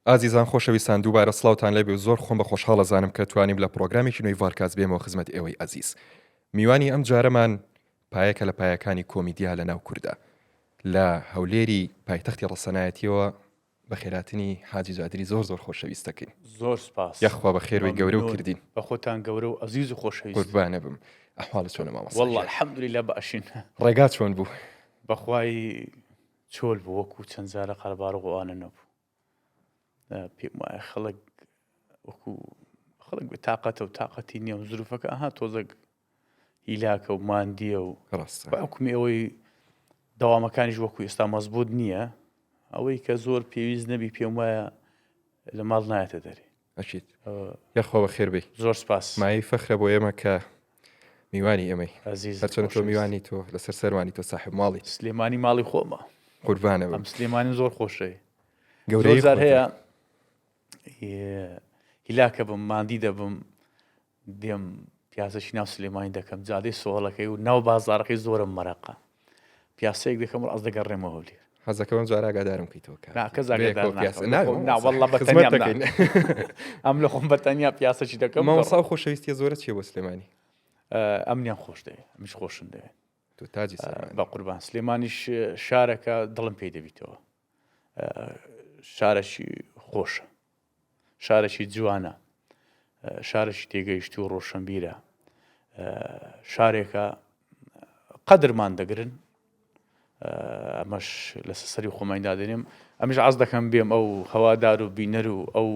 ئازیزان خۆشەویستان دووبارە سڵاوتان لێبێ و زۆر خۆم بە خۆشحاڵ ئەزانم کە توانیم لە پڕۆگرامێکی نوێی ڤارکاست بێمەوە خزمەت ئێوەی ئەزیز. میوانی ئەم جارەمان پایەکە لە پایەکانی کۆمیدیا لە ناو کوردا. لە هەولێری پایتەختی ڕەسەنایەتیەوە بەخێراتنی حاجی جادری زۆر زۆر خۆشەویست دەکەین. زۆر سپاس. یاخوا بەخێر بێی گەورە و مەمنون. کردین. بە خۆتان گەورە و ئەزیز و خۆشەویست. قوربانە بم. ئەحواڵت چۆنە مامۆستا وەڵڵا گیان؟ الحمدللە باشین. ڕێگا چۆن بوو؟ بەخوای چۆل بوو وەکو چەند جارە قەرەباڵغ و ئەوانە نەبوو پێم وایە خەڵک وەکو خەڵک بێ تاقەتە و تاقەتی نییە و زروفەکە ئەها تۆزەک هیلاکە و ماندیە و ڕاستە بە حکومی ئەوەی دەوامەکانیش وەکو ئێستا مەزبوط نییە ئەوەی کە زۆر پێویست نەبی پێم وایە لە ماڵ نایەتە دەرێ ئەکید یاخوا بەخێر بێی. زۆر سپاس. مایەی فەخرە بۆ ئێمە کە میوانی ئێمەی. ئەزیز هەرچەندە تۆ خۆشەویست. میوانی تۆ لەسەر سەرمانی تۆ ساحێب ماڵیت. سلێمانی ماڵی خۆمە. قوربانە بم. ئەم سلێمانیم زۆر خۆشەوێ. زۆر گەورەی جار خۆتە. هەیە هیلاکە بم ماندی دەبم دێم پیاسەکی ناو سلێمانی دەکەم جادەی سۆڵەکەی و ناو بازاڕەکەی زۆرم مەرەقە پیاسەیەک دەکەم و ڕاست دەگەڕێمەوە هەولێر. حەزەکەم ئەم جارە ئاگادارم کەیتەوە کە نا کەس ئاگادار بەیەکەوە پیاسە ناکەم. نا لە خۆم نا مامۆستا واللە بە خزمەت تەنیام نا دەکەین. ئەم لە خۆم بە تەنیا پیاسەکی دەکەم مامۆستا دەڕۆم. ئەو خۆشەویستیە زۆرە چیە بۆ سلێمانی؟ ئەمنیان خۆش دەوێ ئەمیش خۆشم دەوێ. تۆ تاجی سەرمانی. بە قوربان سلێمانیش شارەکە دڵم پێی دەبیتەوە شارەکی خۆشە شارێکی جوانە، شارێکی تێگەیشتوو و ڕۆشنبیرە، شارێکە قەدرمان دەگرن، ئەمەش لەسەر سەری خۆمانی دادەنێم، ئەمیش عەز دەکەم بێم ئەو هەوادار و بینەر و ئەو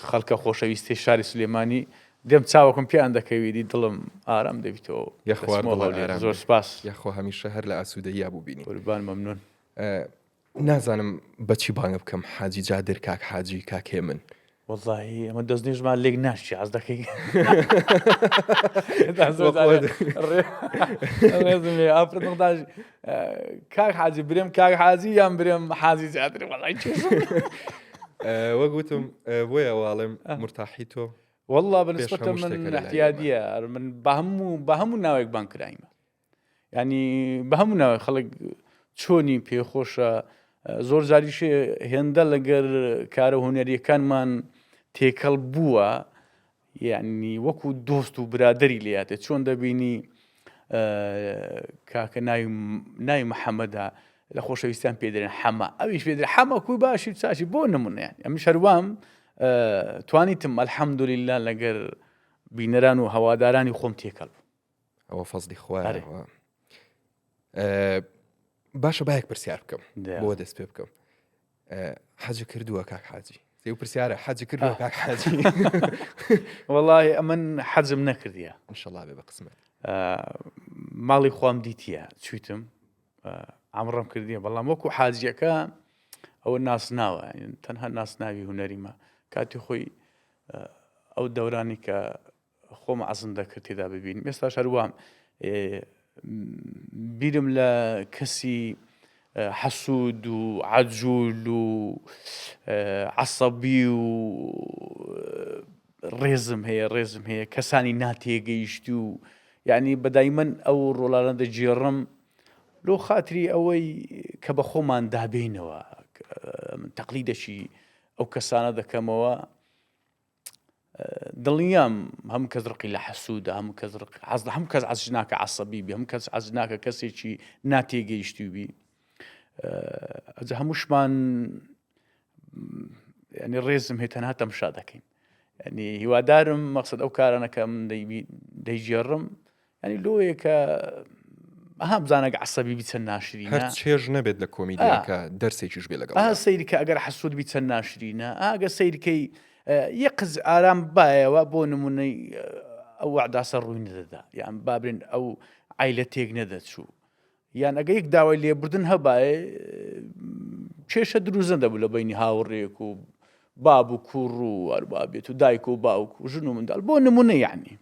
خەڵکە خۆشەویستی شاری سلێمانی دێم چاوەکم پێیان دەکەوی دی دڵم ئارام دەبیتەوە یەخوا دڵت ئارام زۆر سپاس یەخوا هەمیشە هەر لە ئاسوودەییا بوو بینی قوربان مەمنون. نازانم بەچی بانگ بکەم حاجی جادر کاک حاجی کاک هێمن. وەڵاهی ئەمە دەست نوێژمان لێک ناشی حەز دەکەی ڕێزم لێ ئافرەت مقداش کاک حاجی برێم کاک حاجی یان برێم حاجی زیاتر وەڵای چێژم وەک وتم بۆیە واڵێم مرتاحی تۆ والله پێش بەنسبەتە هەموو من شتێکە لە لای ئێمە. احتیادیە من بە هەموو بە هەموو ناوێک بانگ کرایمە ینی بە هەموو ناوێک خەڵک چۆنی پێخۆشە زۆر جاریش هێندە لەگەر کارە هوەریەکانمان تێکەڵ بووە یعنی وەکو دۆست و برادری لاتێ چۆن دەبینی کاکە ناوی ناوی محەممەدا لە خۆشەویستیان پێدرێن حەمە ئەویش پێدرێ حەمە کوی باشی و چاشی بۆ نمونیان ئەمی شەروام توانیتم ئەلحەمدولیلا لەگەر بینەران و هەوادارانی خۆم تێکەڵ بوو ئەوە فەزلی خوایە باشە باەک پرسیار بکەم بۆ دەست پێ بکەم حەجی کردووە کاک حاجی سێ پرسیارە حەجی کردووە کاک حاجی وەڵی ئەمن حەجم نەکردیە انشاءالله بێ بە قسمەت ماڵی خۆم دیتیە چویتم ئەمڕم کردیە بەڵام وەکو حاجیەکە ئەوە ناسناوە تەنها ناسناوی هوەریمە کاتی خۆی ئەو دەورانی کە خۆم عەزم دەکرد تێدا ببینم ئێستاش هەروام بیرم لە کەسی حەسوود و عەجول و عەسەبی و ڕێزم هەیە ڕێزم هەیە کەسانی ناتێگەیشت و یعنی بەدای من ئەو ڕۆڵانە دەگێڕم لۆ خاتری ئەوەی کە بە خۆمان دابینەوە تەقلیدەکی ئەو کەسانە دەکەمەوە دڵنیام هەموو کەس ڕقی لە حەسوودە هەموو کەس ڕق حەز لە هەموو کەس عەز ناکە عەسەبی بی هەموو کەس عەز ناکە کەسێکی ناتێگەیشتوو بی ئەجا هەمووشمان ینی ڕێزم هەیە تەنها تەمشا دەکەین ینی هیوادارم مەقصد ئەو کارانە کە من دەیگێڕم ینی لۆیە کە ئەها بزانە گە عەسەبی بی چەند ناشرینە. هەر چێژ نەبێت لە کۆمیدیاکە دەرسێکیش بێ لەگەڵیا. ئەها سەیری کە ئەگەر حەسوود بی چەند ناشرینە ئا گە سەیری کەی یە قز ئارام بایەوە بۆ نمونەی ئەو وەعداسە ڕووی نەدەدا یان با برێن ئەو عەیلە تێک نەدەچوو یان ئەگە یەک داوای لێبوردن هەبایە کێشە دروست نەدەبوو لە بەینی هاوڕێک و باب و کوڕ و هەروا بێت و دایک و باوک و ژن و منداڵ بۆ نمونە یعنی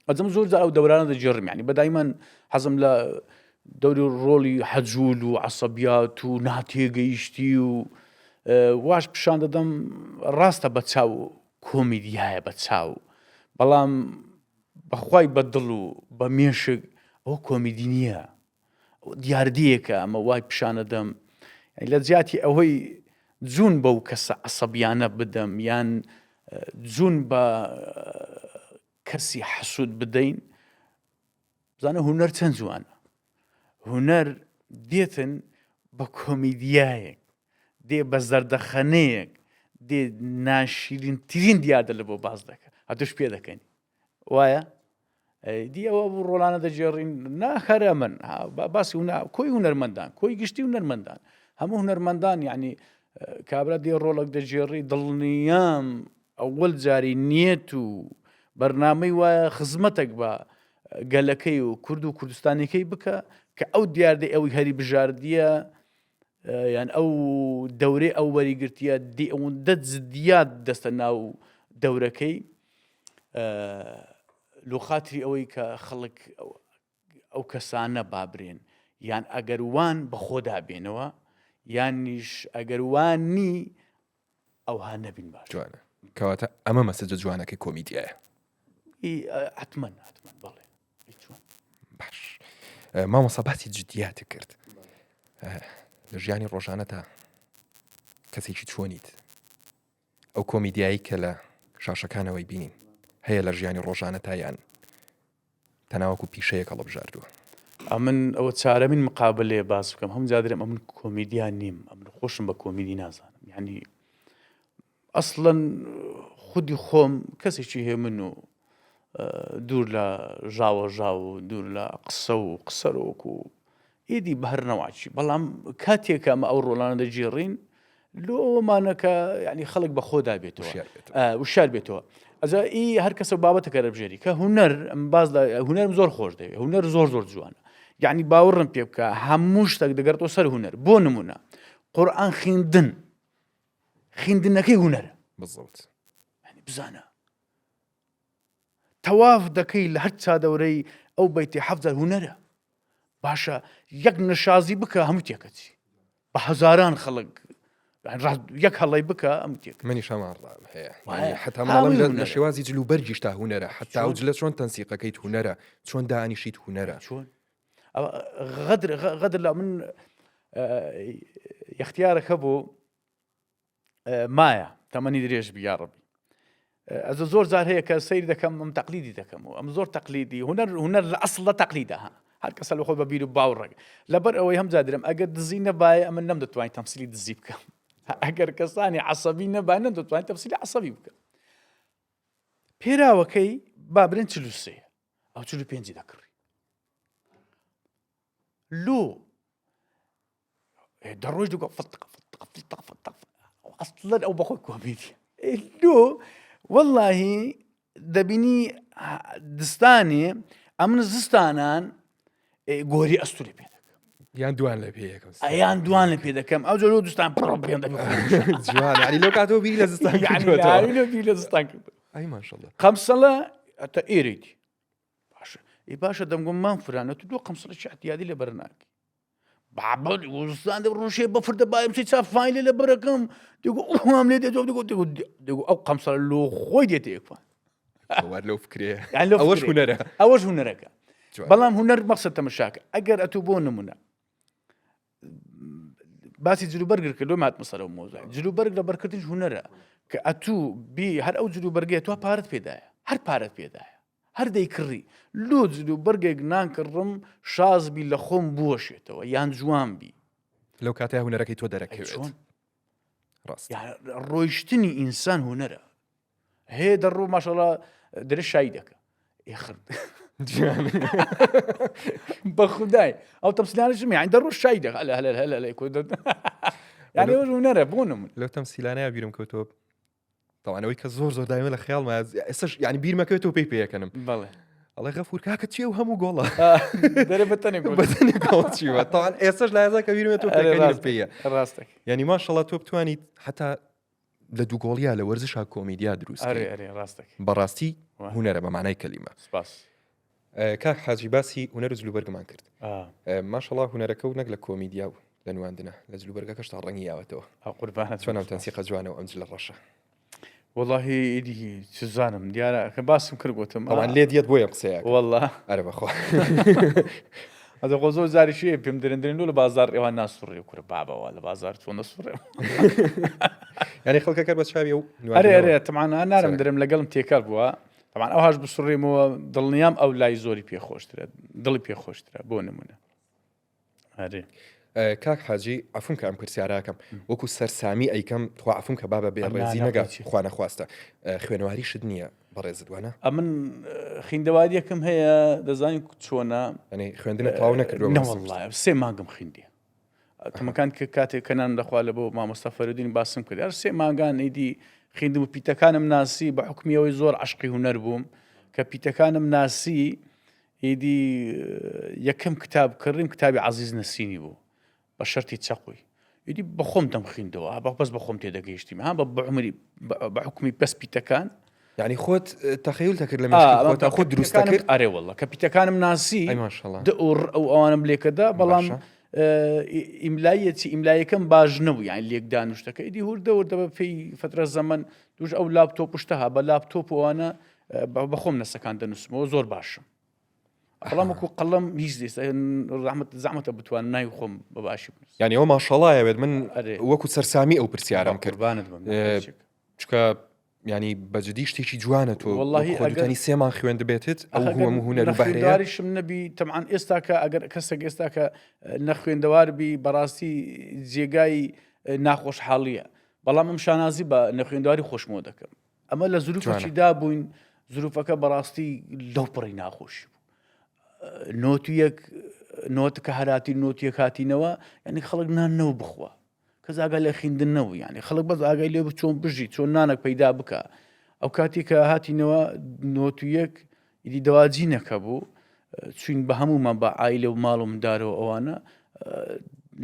ئەزم زۆر جار ئەو دەورانە دەگێڕم یعنی بەدایمەن حەزم لە دەوری ڕۆڵی حەجول و عەسەبیات و ناتێگەیشتی و واش پیشان دەدەم ڕاستە بە چاو کۆمیدیایە بە چاو بەڵام بەخوای بە دڵ و بە مێشک ئەو کۆمیدی نییە دیاردەیەکە ئەمە وای پیشانەدەم لە جیاتی ئەوەی. جوون بەو کەسە عەسەبیانە بدەم یان جوون بە کەسی حەسوود بدەین بزانە هونەر چەند جوانە هونەر دێتن بە کۆمیدیایەک دێ بە زەردەخەنەیەک دێ ناشیرینترین دیاردە لە بۆ باس دەکە هەتوش پێ دەکەنی وایە دی ئەوە بوو ڕۆلانە دەگێڕین ناخەرە من باسی و کۆی هونەرمەندان کۆی گشتی و نەرمەندان هەموو هونەرمەندان یعنی کابرا دێ ڕۆڵک دەگێڕی دڵنیام ئەوەل جاری نیەت و بەرنامەی وایە خزمەتێک بە گەلەکەی و کورد و کوردستانەکەی بکە کە ئەو دیاردەی ئەوی هەری بژاردیە یان ئەو دەورەی ئەو وەریگرتیە دی ئەوەندە جدیات دەستە ناو دەورەکەی لۆ خاتری ئەوەی کە خەڵک ئەو کەسانە بابرێن یان ئەگەر وان بەخۆدا بێنەوە یانیش ئەگەر وان نی ئەوها نەبین باش جوانە کەواتە ئەمە message ە جوانەکەی کۆمیدیایە حتمما حتمما بەڵێ باش مامۆسا باسی جدیات کرد لە ژیانی ڕۆژانەتا کەسێکی چۆنیت ئەو کۆمیدیایی کە لە شاشەکانەوەی بینین هەیە لە ژیانی ڕۆژانە تایان تەناوەکو پیشەیەک هەڵبژاردووە ئەمن ئەوە چارەمین مقابلەیە باس بکەم هەم جادرم ئەمن کۆمیدیا نیم ئەمن خۆشم بە کۆمیدی نازانم یعنی ئەسڵەن خودی خۆم کەسێکی هێمن و دوور لە ژاوەژاو و دوور لە قسە و قسەرۆک و ئیدی بە هەر نەواچی بەڵام کاتێک ئەمە ئەو ڕۆڵانە دەگێڕین لۆ ئەوەمانە کە ینی خەڵک بە خۆدا بێتەوە وشار بێتەوە ئەجا ئی هەر کەسە بابەتەکە دەبژێری کە هونەر باز لە هونەرم زۆر خۆش دەوێت هونەر زۆر زۆر جوانە یعنی باوەڕم پێ بکە هەموو شتێک دەگەڕێتەوە سەر هونەر بۆ نمونە قورئان خوێندن خوێندنەکەی هونەرە بالضبط یعنی بزانە تەواف دەکەی لە هەر چادەورەی ئەو بەیتی حەفت هونەرە باشە یەک نەشازی بکە هەموو تێکەچی بە هەزاران خەڵک یەک هەڵی بکە ئەم تێک منی شەمان ڕام هەیە حتا ماڵم لە شێوازی جل و بەرگیش تا هونەرە حتا و جلە چۆن تەنسیقەکەیت هونەرە چۆن دانیشیت هونەرە چۆن غەدر غەدر لە من یەختیارەکە بوو مایە تەمەنی درێژ بی یاڕەبی ئەز زۆر جار هەیە کە سیر دەکەم ئەم تەقلیدی دەکەم و ئەم زۆر تەقلیدی هونەر هونەر لە ئەسڵ لە تەقلیدە ها هەر کەسە لە خۆی بە بیر و باوڕێک لەبەر ئەوەی هەم جادرم ئەگەر دزی نەبایە ئەمن نەم دەتوانین تەمسیلی دزی بکەم ئەگەر کەسانی عسەبی نەبای نەم دەتوانین تەمسیلی عسەبی بکەم پێراوەکەی با برێن 43 ئەو 45 دەکڕی لۆ دەڕۆژ دەگۆ فتق فتق فتق فتق ئەسڵەن ئەو بەخۆی کۆمیدی لۆ واللهی دەبینی دستانێ ئەمن زستانان گۆری ئەستوری پێ دەکەم یان دوان لە پێ یەکەم یان دوان لە پێ دەکەم ئەو جۆرە دوستان پڕ پێ دەکەم جوان یعنی لەو کاتەوە بیری لە زستان کردووەتەوە لە زستان کرد ئەی ماشاءاللە قەمسەڵە ئەتە ئێرەیتی باشە ئی باشە دەمگوم مام فرانە تو دو قەمسەڵێکی احتیادی لەبەر ناکەی بابا زستان دە ڕۆژێ بەفر دەبایم چی چا فایلێ لە بەرەکەم دەگو ئەوام لێ دێتەوە دەگو دەگو دەگو ئەو قەمسەڵە لۆ خۆی دێتە یەکفان وار لەو فکرێ یان لەو ئەوەش هونەرە ئەوەش هونەرەکە بەڵام هونەر مەقسەد تەمەشاکە ئەگەر ئەتوو بۆ نمونە باسی جلوبەرگ کرد لۆ ماتمە سەرەوە مۆزای جلوبەرگ لە بەرکردنش هونەرە کە ئەتوو بی هەر ئەو جلوبەرگەیە تو پارت پێدایە هەر پارت پێدایە هەر دەیکڕی لۆ جل و بەرگێک ناکڕم شاز بی لە خۆم بوەشێتەوە یان جوان بی. لەو کاتەیا هونەرەکەی تۆ دەرەکەوێت. چۆن؟ ڕاست. ڕۆیشتنی ئینسان هونەرە. هەیە دەڕۆ ماشەڵا درە شایی دەکە. ئێخر بە خودای ئەو تەمسیلانەشم یانی دەڕۆ شایی دەکە هەلە هەلە هەلە هەلە یانی ئەوەش هونەرە بۆ نمونە. لەو تەمسیلانەیا بیرم کەوتەوە تاوان ئەوەی کە زۆر زۆر دایمە لە خەیاڵما ئێستاش یعنی بیرمەکەوێتەوە پێی پێیەکەنم بەڵێ ئەڵێ غەفور کاکە چیە و هەموو گۆڵە دەرێ بەتەنێ گۆڵ. بەتەنێ گۆڵ چیوە تاوان ئێستاش لە ئێستا کە بیرمێتەوە ئەرێ پێکەنینم ڕاستە. پێیە ڕاستە یعنی ماشەڵا تۆ بتوانیت حتا لە دوو گۆڵیا لە وەرزشا کۆمیدیا دروست ئەرێ کەی ئەرێ ڕاستە بەڕاستی وا. هونەرە بە معنای کەلیمە سپاس ئە، کاک حاجی باسی هونەر و جلوبەرگمان کرد ئا ئە، ماشەڵا هونەرەکە و نەک لە کۆمیدیا و لە نواندنە لە جلوبەرگەکەش تا ڕەنگی یاوەتەوە ئا قوربانت چۆن بم ئەم سپاس. تەنسیقە جوانە و ئەم جلە ڕەشە وەڵاهی ئیدی چزانم دیارە کە باسم کرد گوتم ئەوان لێ دیەت بۆیە قسەیە والله ئەرە بەخوا. ئەدە خۆ زۆر جاریش هەیە پێم درن درن لۆ لە بازار ئێوە ناسوڕێ کورە بابەوە لە بازار چۆن نەسوڕێ یعنی خەڵکەکە بە چاوی و ئەرێ ئەرێ تەمان نارم درم لەگەڵم تێکەڵ بووە تەمان ئەو هاش بسوڕێمەوە دڵنیام ئەو لای زۆری پێخۆشترە دڵی پێخۆشترە بۆ نمونە ئەرێ کاک حاجی عەفوم کە ئەم پرسیاراکەم وەکو سەرسامی ئەیکەم تخوا عەفوم کە بابە بێ ڕێزی نەگا خوا نەخواستە خوێنەواریشت نییە بەڕێزت وانە ئەمن خیندەواریەکەم هەیە دەزانین چۆنە ینی خوێندنە تەواو نەکردووە نەوەڵڵا سێ مانگم خیندیە تەمەکان کە کاتێک کەنان دەخوا لە بۆ مامۆستا فەرودین باسم کرد هەر سێ مانگان ئیدی خیندم و پیتەکانم ناسی بە حکمیەوەی زۆر عشقی هونەر بووم کە پیتەکانم ناسی ئیدی یەکەم کتاب کڕیم کتابی عەزیز نەسینی بوو بە شەرتی چەقوی ئیدی بە خۆم دەمخیندەوە بە بەس بە خۆم تێدەگەیشتیم ها بە بەعمری بە حکومی بەس پیتەکان یعنی خۆت تەخەیل دەکرد لە مێشکی خۆتا خۆت دروست دەکرد ئەرێ والله کە پیتەکانم ناسی ئەی ماشەڵڵا د و ڕ ئەو ئەوانم لێکەدا بەڵام باشە. ئیملایەتی ئیملایەکەم باش نەبوو یان لێکدان و شتەکە ئیدی هوردە وردە بە پێی فترە زەمەن دوش ئەو لاپتۆپ و شتە ها بە لاپتۆپ و ئەوانە بە خۆم نەسەکان دەنووسمەوە زۆر باشم بەڵام وەکو قەڵەم هیچ زەحمەت زەحمەتە بتوانم ناوی خۆم بە باشی بنووسم یعنی ئەوە ماشەڵایەوێت من وەکو سەرسامی ئەو پرسیارم کرد قوربانت بم چکە ینی بەجددی شتێکی جوانە تۆ واللهی خۆتانی سێمان خوێند بێتت ئەو هەموو هونەر و بەهرەیە نەخوێندەواریشم نەبی تەمان ئێستاکە ئەگەر کەسێک ئێستاکە نەخوێندەوار بی بەڕاستی جێگای ناخۆشحاڵیە بەڵام ئەم شانازی بە نەخوێندەواری خۆشمەوە دەکەم ئەمە لە زروفێکی دا بووین زروفەکە بەڕاستی لەو پڕی ناخۆشی بوو نۆت یەک نۆت کە هەراتی نۆت یەک هاتینەوە یعنی خەڵک نان نەو بخوا کەس ئاگای لە خیندن نەبوو یعنی خەڵک بەس ئاگای لێ بوو چۆن بژی چۆن نانێک پەیدا بکە ئەو کاتی کە هاتینەوە نۆت یەک ئیدی دەواجینەکە بوو چوین بە هەموومان بە عایلە و ماڵ و مندارەوە ئەوانە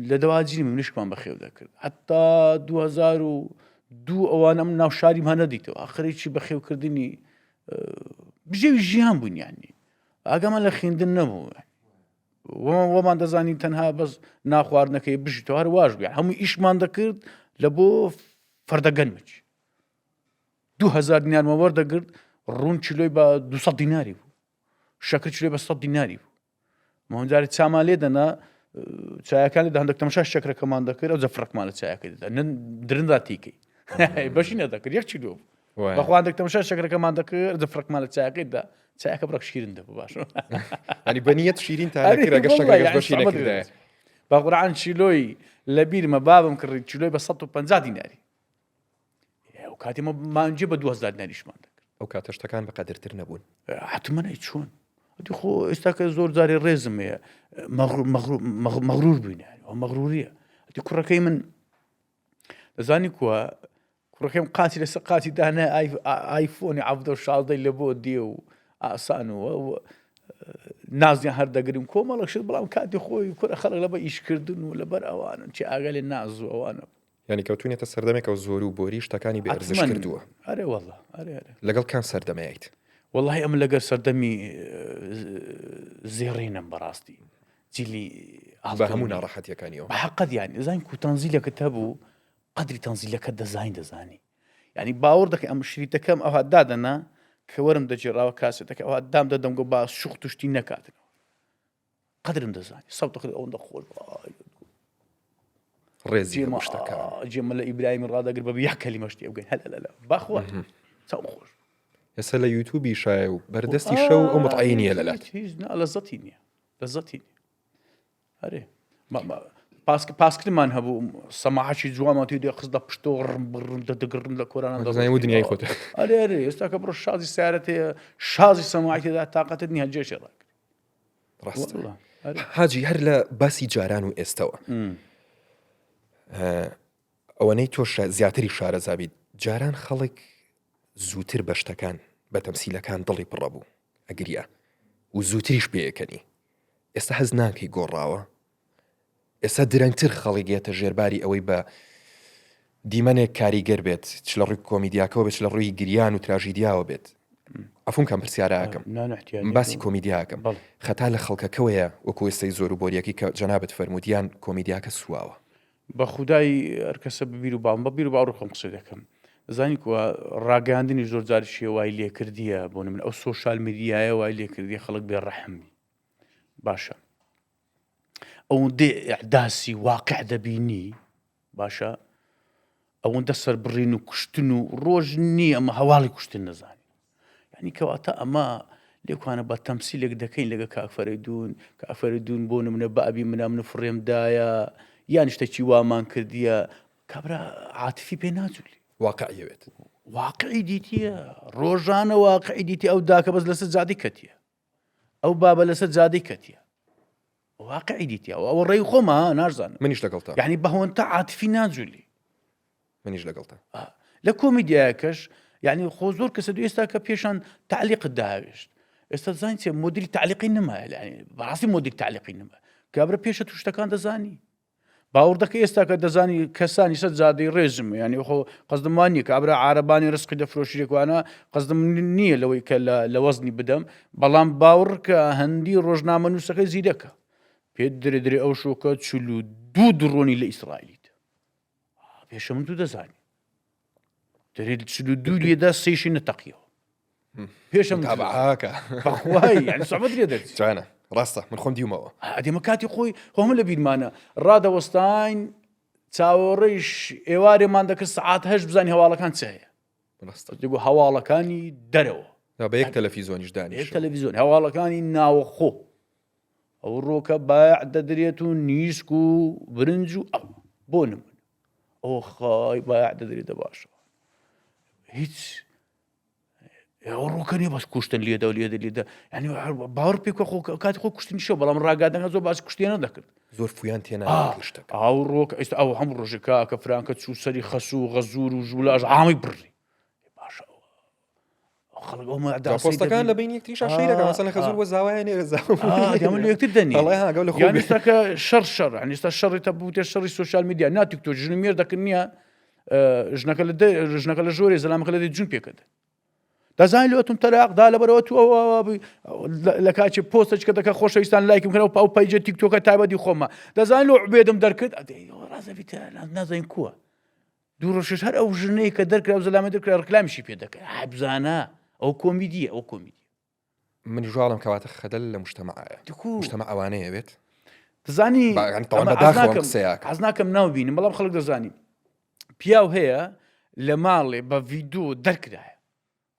لە دەواجینی منیشکمان بەخێو دەکرد حتا 2002 ئەوانە من ناو شاریم هە نەدیتەوە ئاخرێکی بەخێوکردنی بژێوی ژیان بوون یانی ئاگامان لە خوێندن نەبوو وەمان دەزانین تەنها بەس ناخواردنەکەی بژیتەوە هەر واش بوو هەموو ئیشمان دەکرد لە بۆ فەردەگەنمچ 2000 دینارمە وەردەگرت ڕوون کیلۆی بە 200 دیناری بوو شەکر کیلۆی بە 100 دیناری بوو مهمجارێ چامان لێ دەنا چایەکان لە هەندێک تەمەشا شەکرەکەمان دەکرد ئەو جەفرەکمان لە چایەکە دەدا درندا تیکەی بەشی نەدەکرد یەک کیلۆ بوو بەخوا هەندێک تەمەشا شەکرەکەمان دەکرد جەفرەکمان لە چایەکەی دا چایەکە بڕەک شیرین دەبوو باش ینی بەنیەت شیرین تا نەکرد ئەگەر شەکرەکەش بەشی نەکردایە بە قورعان کیلۆی لەبیرمە بابم کڕی کیلۆی بە 150 دیناری ئەو کاتی مە مانجی بە 2000 دیناریشمان دەکرد ئەو کاتە شتەکان بە قەدرتر نەبوون حتمما ئەی چۆن ئەدی خۆ ئێستا کە زۆر جارێ ڕێزم هەیە مەغرور بووین ئەو مەغروریە ئەدی کوڕەکەی من دەزانی کووە کوڕەکەم قاچی لەسەر قاچی دانە ئایفۆنی عەفدە و شازدەی لە بۆ دێ و ئاسان و نازیان هەر دەگرم کۆمەڵک شت بەڵام کاتی خۆی کورە خەڵک لەبە ئیشکردن و لەبەر ئەوانن چی ئاگا لێ ناز و ئەوانە یانی کەوتوینەتە سەردەمێکەوە زۆر و بۆری شتەکانی بێ ئەرزش حەتمەن کردووە. ئەرێ وەڵا ئەرێ ئەرێ. لەگەڵ کام سەردەمەیت؟ وەڵاهی ئەمن لەگەر سەردەمی زێڕینم بەڕاستی جیلی بە هەموو ئاڵتوونی ناڕەحەتیەکانیەوە. بە حەقەت یانی ئەزانی کو تەنزیلەکەت هەبوو قەدری تەنزیلەکەت دەزانی دەزانی یانی باوەڕ دەکەی ئەم شریتەکەم ئەوها دادەنا کە وەرم دەگێڕاوە کاسێتەکە ئەوها دام دەدەم گۆ با شوخت و شتی نەکاتنەوە قەدرم دەزانی سەوتە خۆی ئەوەندە خۆش ڕێزی شتەکە جێمە لە ئیبراهیمی ڕادەگر بە یا کەلیمە شتی بگەین هەل لە بەخوا چاو خۆش ئێستا لە یوتوبی شایە و بەردەستی شەو ئەو متعی نییە لەلات هیچ لە زەتی نییە لە زەتی نییە ئەرێ پاسک پاسکلمان هەبوو سەماعەکی جوانمان تێ دێ خستە پشتەوە ڕم بڕم دەدەگڕم لە کۆرانە دەزانانی و دنیای خۆت ئەرێ ئەرێ ئێستا کە بڕۆ شازی سیارەت هەیە شازی سەماعی تێدا تاقەتت نییە جێشێ ڕاگری ڕاستە حاجی هەر لە باسی جاران و ئێستەوە ئەوەنەی تۆ زیاتری شارەزابیت جاران خەڵک زووتر بە شتەکان بە تەمسیلەکان دڵی پڕە بوو ئەگریا و زووتریش پێیەکەنی ئێستا هەز ناکەی گۆڕاوە ئێستا درەنگتر خەڵک یەتە ژێرباری ئەوەی بە دیمەنێک کاریگەر بێت چ لە ڕووی کۆمیدیاکەوە بێت چ لە ڕووی گریان و تراژیدیاوە بێت عەفوم کەم پرسیارەکەم باسی کۆمیدیاکەم خەتا لە خەڵکەکەوەیە وەکو ئێستای زۆر و بۆریەکەی کە جەنابت فەرموودیان کۆمیدیاکە سواوە بە خودای هەرکەسە ببیر و باوم بە بیر و باوەڕی خۆم قسە دەکەم زانی کووە ڕاگەاندنی زۆر جاری شێوای لێکردیە بۆ من ئەو سۆشال میدیایە وای لێکردی خەڵک بێ ڕەحم باشە. ئەوەندەی ئیعداسی واقع دەبینی باشە ئەوەندە سەربڕین و کوشتن و ڕۆژ نییە ئەمە هەواڵی کوشتن نەزانین یعنی کەواتە ئەمە لێکوانە بە تەمسیلێک دەکەین لەگە کاک فەرەیدوون کاک فەرەیدوون بۆ نمونە بابی منە من فڕێم دایە یان شتێکی وامان کردیە کابرا عاتفی پێ ناجولی واقعیەوێت واقعی دیتیە ڕۆژانە واقعی دیتی ئەو داکە بەس لەسەر جادی کەتیە ئەو بابە لەسەر جادەی کەتیە واقعی دیتیەوە ئەوە ڕێی خۆمە نازانم منیش لەگەڵتە یعنی بەهۆنتە عاتفی ناجولی منیش لەگەڵتە لە کۆمیدیایەکەش یعنی خۆ زۆر کەسە دو ئێستا کە پێشان تعلیقت داوێشت ئێستا زانین چێ مدیری تعلیقی نمایە یعنی بەڕاستی مدیر تعلیقی نما کابرا پێشە تو شتەکان دەزانی باوەڕ دەکەی ئێستا کە دەزانی کەسانی سەر جادەی ڕێزم یانی خۆ قەزدم وان نییە کابرا عارەبانی ڕزقی دەفرۆشیێکوانە قەزدم نییە لەوەی کە لە وەزنی بدەم بەڵام باوەڕ کە هەندی ڕۆژنامە نووسەکەی زیرەکە پێت درێ درێ ئەو شۆکە 42 دڕۆنی لە ئیسرائیلیت پێشە من تو دەزانی دەرێت 42 لێدا سێشی نەتەقیەوە پێشم تابعاکە بەخوای یعنی سەعبەت لێ دەرچی جوانە ڕاستە من خۆم دیومەوە ئەدێمە کاتی خۆی خۆم لە بیرمانە ڕادەوەستاین چاوەڕێش ئێوارێمان دەکرد سعات هەش بزانانی هەواڵەکان چ هەیە ڕاستە دەگو هەواڵەکانی دەرەوە بە یەک تەلەفیزۆنیش دانیش یەک تەلەڤیزیۆن هەواڵەکانی ناوەخۆ ئەو ڕۆکە بایع دەدرێت و نیسک و برنج و ئەو بۆ نمونە ئەو خی بایع دەدرێتە باشەوە هیچ ئەوە ڕووکە نیە بەس کوشتن لێدە و لێدە لێدە ینی باوەڕ پێ خۆ کاتی خۆ کوشتنی شەو بەڵام ڕاگادەکە زۆر باس کوشتیانە دەکرد زۆر فویان تێنا ئەو ڕۆک ئێستا ئەو هەم ڕۆژەکە کە فرانکە چوو سەری خەس و غەزور و ژوولاش عامی بڕی باشە خەڵک ئەو پۆستەکان لە بین یەکتری شەیرەکە مەسەلەن خەزور بۆ زاوایە نێرە زاوە لە یەکتر دەنی لە خۆ ئێستاکە شەڕ شەڕ ئێستا شەڕی تە بوتێ شەڕی سوسیال میدیا ناتیک تۆ ژن و مێر دەکرد نییە ژنەکە لە ژنەکە لە ژۆرێ زەلامەکە لە جون پێکرد دەزانین لۆ تم تەلاق دا لەبەرەوە تو لە کاچی پۆستەچکە دەکە خۆشەویستان لایکم کەەوە پاو page ە تیکتۆکە تایبەتی خۆمە دەزانین لۆ عبێدم دەرکرد نازانین کووە دوو ڕۆژش هەر ئەو ژنەی کە دەرکرا و زەلامە دەرکرا ڕکلامیشی پێ دەکرد بزانە ئەو کۆمیدیە ئەو کۆمیدی منیش واڵم کەواتە خەدەل لە مجتەمەعایە مجتەمەع ئەوانەیە بێت دەزانی حەز ناکەم ناو بینم بەڵام خەڵک دەزانی پیاو هەیە لە ماڵێ بە ڤیدۆ دەرکرایە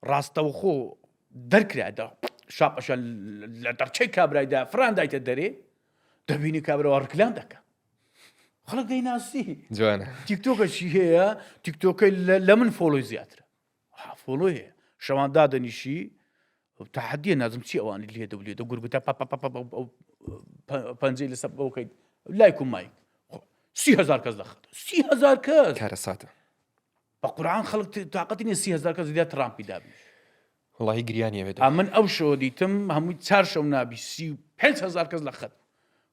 ڕاستەوخۆ دەرکرا دە شاپەشە لە دەرچەی کابرایدا فراندایتە دەرێ دەبینی کابرەوە ڕکلام دەکە خەڵک دەیناسی جوانە تیکتۆکە چی هەیە تیکتۆکەی لە من follow ی زیاترە follow ی هەیە شەوان دادەنیشی تەحەدیە نازم چی ئەوانی لێ دە لێ دە گورگوتە پەنجەی لەسەر بەوکەیت لایک و مایک 30000 کەس دەخات 30000 کەس کارەساتە بە قورعان خەڵک تااقەتی نیە 30000 کەس زیاد ترامپی دابن وڵی گریانی ئەوێت من ئەو شەوە دیتم هەمووی چار شەو نابی 35000 کەس لە خەت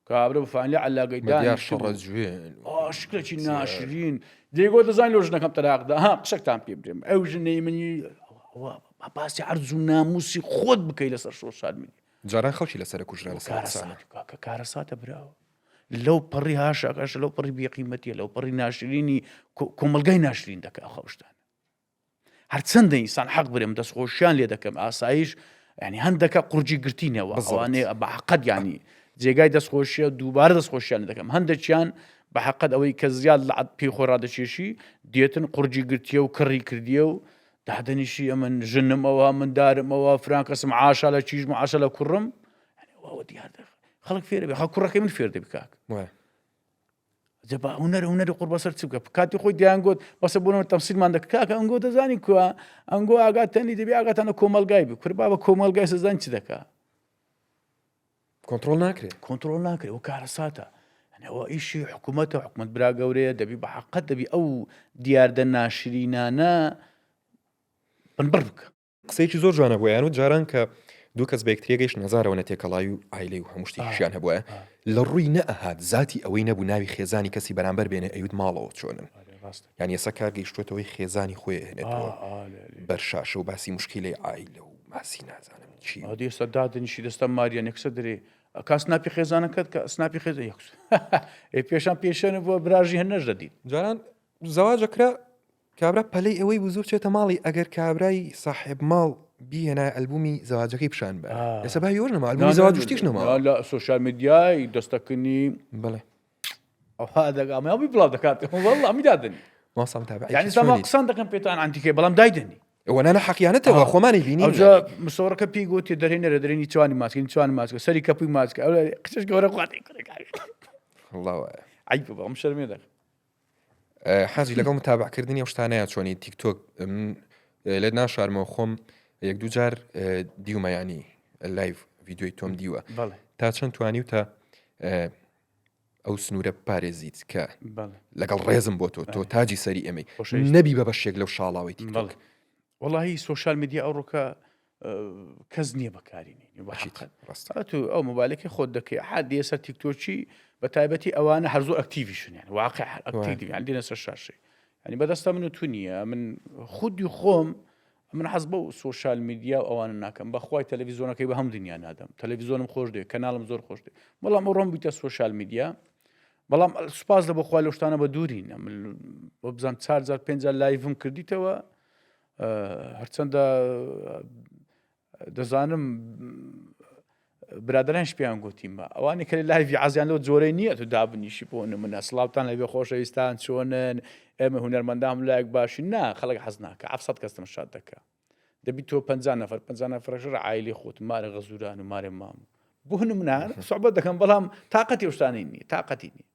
کابرا بفانلی عەلاگەی دانیشتبوو. شەڕە جوێن ئا شکلێکی ناشرین دەیگۆ دەزانین لۆ ژنەکەم تەلاق دا ها قسەکتان پێ بدرێم ئەو ژنەی منی ئەوە باسی عەرز و ناموسی خۆت بکەی لەسەر سۆشیال میدیا جاران خەڵکی لەسەر کوژرا لەسەر کارەسات کاکە کارەساتە براوە لەو پەڕی هاشاکەش لەو پەڕی بێقیمەتیە لەو پەڕی ناشرینی کۆمەڵگای ناشرین دەکە ئەو خەوشتان هەرچەندە ئینسان حەق برێم دەستخۆشیان لێ دەکەم ئاسایش ینی هەندەکە قورجی گرتینەوە ئەوانێ بە حقت ینی جێگای دەستخۆشیە دووبارە دەستخۆشیان دەکەم هەندێکیان بە حقت ئەوەی کە زیاد لە پێی خۆ ڕادەکێشی دێتن قورجی گرتیە و کڕی کردیە و دادەنیشی ئەمن ژنم ئەوە مندارم ئەوە فران کەسم عاشا لە چیژم عاشا لە کوڕم دیار خەڵک فێرە بێ خە کوڕەکەی من فێر دەبی کاک جا با هونەر هونەری قوڕ بەسەر چ بکە کاتی خۆی دیان گوت بەسە بوونەوە تەمسیلمان دەکرد کاکە ئەنگۆ دەزانی کووە ئەنگۆ ئاگاتەنی دەبی ئاگاتان لە کۆمەلگای بی کورە بابە کۆمەلگای سەزان چ دەکا کۆنترۆل ناکرێت کۆنترۆل ناکرێت و کارەساتە ئەوە ئیشی حکوومەتە حکوومەت برا گەورەیە دەبی بە حقت دەبی ئەو دیاردە ناشرینانە بنبڕ بکە قسەیەکی زۆر جوانە بوو یان و جاران کە دوو کەس بە یەکتریە گەیشتن هەزارەوە نە تێکەڵاوی و عایلەی و هەموو شتێکیشیان هەبووە لە ڕووی نەئەهات زاتی ئەوەی نەبوو ناوی خێزانی کەسی بەرامبەر بێنێ ئەیوت ماڵەوە چۆنن یان ئێستا کار گەیشتوێتەوەی خێزانی خۆی ئەهێنێتەوە بەر شاشە و باسی مشکیلەی عایلە و باسی نازانم چی ئێستا دادنیشی دەستە ماریان یەکسە درێ کا سناپی خێزانەکەت کە سناپی خێزە یەکس پێشان پێشێنە بووە براژی هەر نەژدەدیت جاران زەواجەکرا کابرا پەلەی ئەوەی بوو زوو بچێتە ماڵی ئەگەر کابرای ساحێب ماڵ. بیهێنا ئەلبومی زەواجەکەی پیشان بە ئێستا باوی وەر نەما ئەلبومی زەواج شتیش نەما لە سۆشیال میدیای دەستەکنی بڵێ ئەوها دەگا ئەمە بڵاو دەکات والله ئەمی دادەنی ماسا متابعی یعنی ساما قسان دەکەم پێتان ئەنتیکەی بەڵام دایدەنی ئەوە نانە حەقیانەتەوە خۆمانی بینی ئەوجا مسۆڕەکە پێی گوتی دەرهێنەرە دەرێنی چوانی ماسکین چوانی ماسکە سەری کەپوی ماسکە ئەو قچش گەورە خواتی کوڕێک الله وایە عیب بەم شەرمێ دەکەم حاجی لەگەڵ متابعکردنی ئەو شتانەیە چۆنی تیک تۆک لێت ناشارمەوە خۆم یەک دوو جار دیومە ینی live ڤیدیۆی تۆم دیوە تا چەند توانی و تا ئەو سنوورە پارێزیت کە لەگەڵ ڕێزم بۆ تۆ تۆ تاجی سەری ئێمەی نەبی بە بەشێک لەو شاڵاوی تیک تۆک وەڵی سۆشیال میدیا ئەوڕۆکە کەس نییە بەکاری تو ئەو مۆبایلەکەی خۆت دەکەی حادیە سەر تیکتۆچی بە تایبەتی ئەوانە هەر زۆر active یشن یان واقع هەر active یان دێنە سەر شاشەی ینی بەدەستە من و تو نییە من خودی خۆم من حەز بە سۆشیال میدیا و ئەوانە ناکەم بەخوای تەلەڤیزیۆنەکەی بە هەم دنیا نادەم تەلەڤیزیۆنم خۆش دێ کەناڵم زۆر خۆش دێ بەڵام ئەو ڕۆم بیتە سۆشیال میدیا بەڵام سوپاس لە بۆخوا لەو شتانە بە دوورین من بۆ بزانام چار جار پێنج جار live م کردیتەوە هەرچەندە دەزانم برادرانش پێیان گوتیمە ئەوانی کە live ی عزیان لەو جۆرەی نییە تو دابنیشی بۆ نمونە سڵاوتان لەبێ خۆشەویستان چۆنن ئێمە هونەرمەندام لایەک باشی نا خەڵک حەز ناکە عفسەت کەستم شاد دەکە دەبی تۆ پ نەفەر پ نەفرەش عیلی خۆت مارە غەزوران و مارێ مام بۆ نمونە سوعبەت دەکەم بەڵام تااقەتی شتانی نیە تااقەتی نیە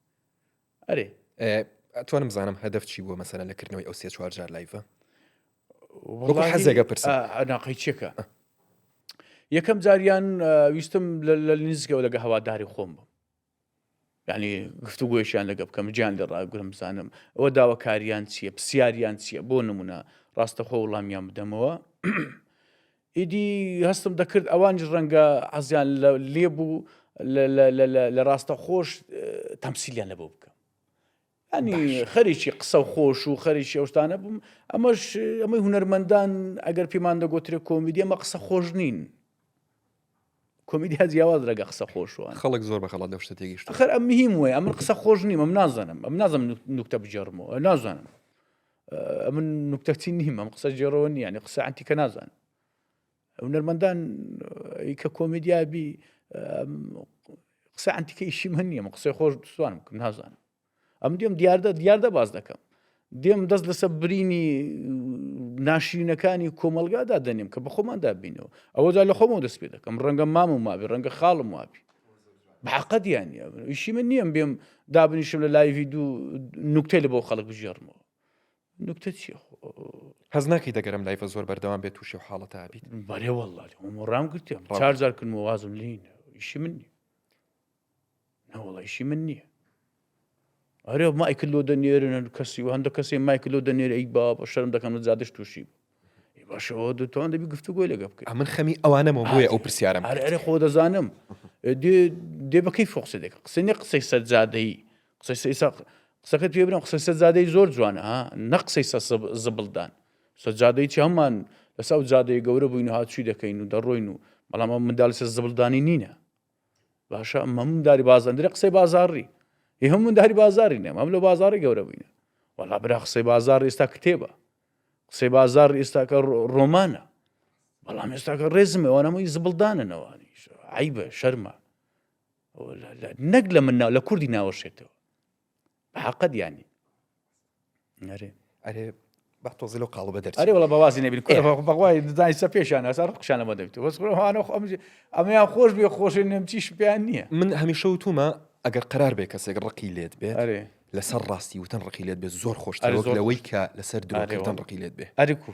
ئەرێ ئەتوانم بزانم هەدەف چی بووە مەسەلەن لە کردنەوەی ئەو سێ چوار جار live ە؟ وەکو حەزێکە پرسم. ناقەی چێکە یەکەم جاریان ویستم لە نزیکەوە لەگە هەواداری خۆم بم یعنی گفتوگۆیشیان لەگە بکەم گیان لێ ڕاگرم بزانم ئەوە داواکاریان چییە پرسیاریان چییە بۆ نمونە ڕاستەخۆ وڵامیان بدەمەوە ئیدی هەستم دەکرد ئەوانیش ڕەنگە حەزیان لێ بوو لە ڕاستە خۆش تەمسیلیان لە بۆ بکەم ینی خەریکی قسە خۆش و خەریکی ئەوشتانە بووم ئەمەش ئەمەی هونەرمەندان ئەگەر پێمان دەگوترێ کۆمیدی ئەمە قسە خۆش نین کۆمیدیا جیاواز لەگە قسە خۆشوان خەڵک زۆر بە غەڵەت لەو شتە تێگەیشتووە خەر ئەم مهم وایە ئەمن قسە خۆش نیم ئەم نازانم ئەم نازم نوکتە بگێڕمەوە نازانم ئەمن نوکتەچی نیم ئەم قسە گێڕەوە نییە یعنی قسە عەنتیکە نازانم هونەرمەندان کە کۆمیدیا بی قسە عەنتیکە ئیشی من نییە من قسەی خۆش سوانم کم نازانم ئەم دێم دیاردە دیاردە باز دەکەم دێم دەست لەسەر برینی ناشرینەکانی کۆمەلگادا دەنێم کە بە خۆماندا بینەوە ئەوەجا لە خۆمەوە دەست پێ دەکەم ڕەنگە مامم وابی ڕەنگە خاڵم وابی بەحەقەت یان نییە ئیشی من نییە بێم دابنیشم لە live ی دوو نوکتەی لە بۆ خەڵک بگێڕمەوە نوکتە چییە هەز ناکەی دەگەرم live ە زۆر بەردەوام بێت تووشی و حاڵەتە بیت بەرێ والله ڕام گرتم چار جار کردم وازم لین ئیشی من نییە نەوەڵا ئیشی من نییە ئەرێ مایکل لۆ دەنێرن کەسی و هەندە کەسی مایکل لۆ دەنێر ئەی با شەرم دەکەم لە جادش تووشی بوو باشەوە دەتوان دەبی گفتوگۆی لەگە بکەی من خەمی ئەوانەمەوە بۆیە ئەو پرسیارم ئەرێ ئەرێ خۆ دەزانم دێ بەکەی فۆقسە دێک قسە نیە قسەی سەرجادەی قسەی سەیسا قسەکەت پێ برم قسەی سەرجادەی زۆر جوانە ها نە قسەی سە زبڵدان سەجادەی چی هەمان لەسە ئەو جادەی گەورە بووین و هاتووی دەکەین و دەڕۆین و بەڵام ئەو منداڵی سەر زبڵدانی نینە باشە ئەم هەموو داری بازاڕ درێ قسەی بازاڕی هی هەموو داری بازاڕی نێم هەم لە بازاڕی گەورە بووینە وەڵا برا قسەی بازاڕ ئێستا کتێبە قسەی بازاڕ ئێستاکە ڕۆمانە بەڵام ئێستاکە ڕێزم ئەوانە هەمووی زبڵداننەوانی عیبە شەرمە نەک لە من ناو لە کوردی ناوەشێتەوە حەقەت یانی ئەرێ ئەرێ با تۆزێ لەو قاڵبە دەرچین. ئەرێ وەڵا بەوازی نەبین کورە بەخوای دزانی سە پێشیان ئەسا ڕقشیان لەمە دەبێت بەس ئەوانە خۆ ئەم- ئەمەیان خۆش بێ خۆشی نەم چیش پێیان نییە من هەمیشە وتومە ئەگەر قەرار بێ کەسێک ڕقی لێت بێت ئەرێ لەسەر ڕاستی وتن ڕقی لێت بێت زۆر خۆشترە ئەرێ وەک زۆر لەوەی کە لەسەر ئەرێ درۆکردن وەڵا. ڕقی لێت بێ ئەرێ کو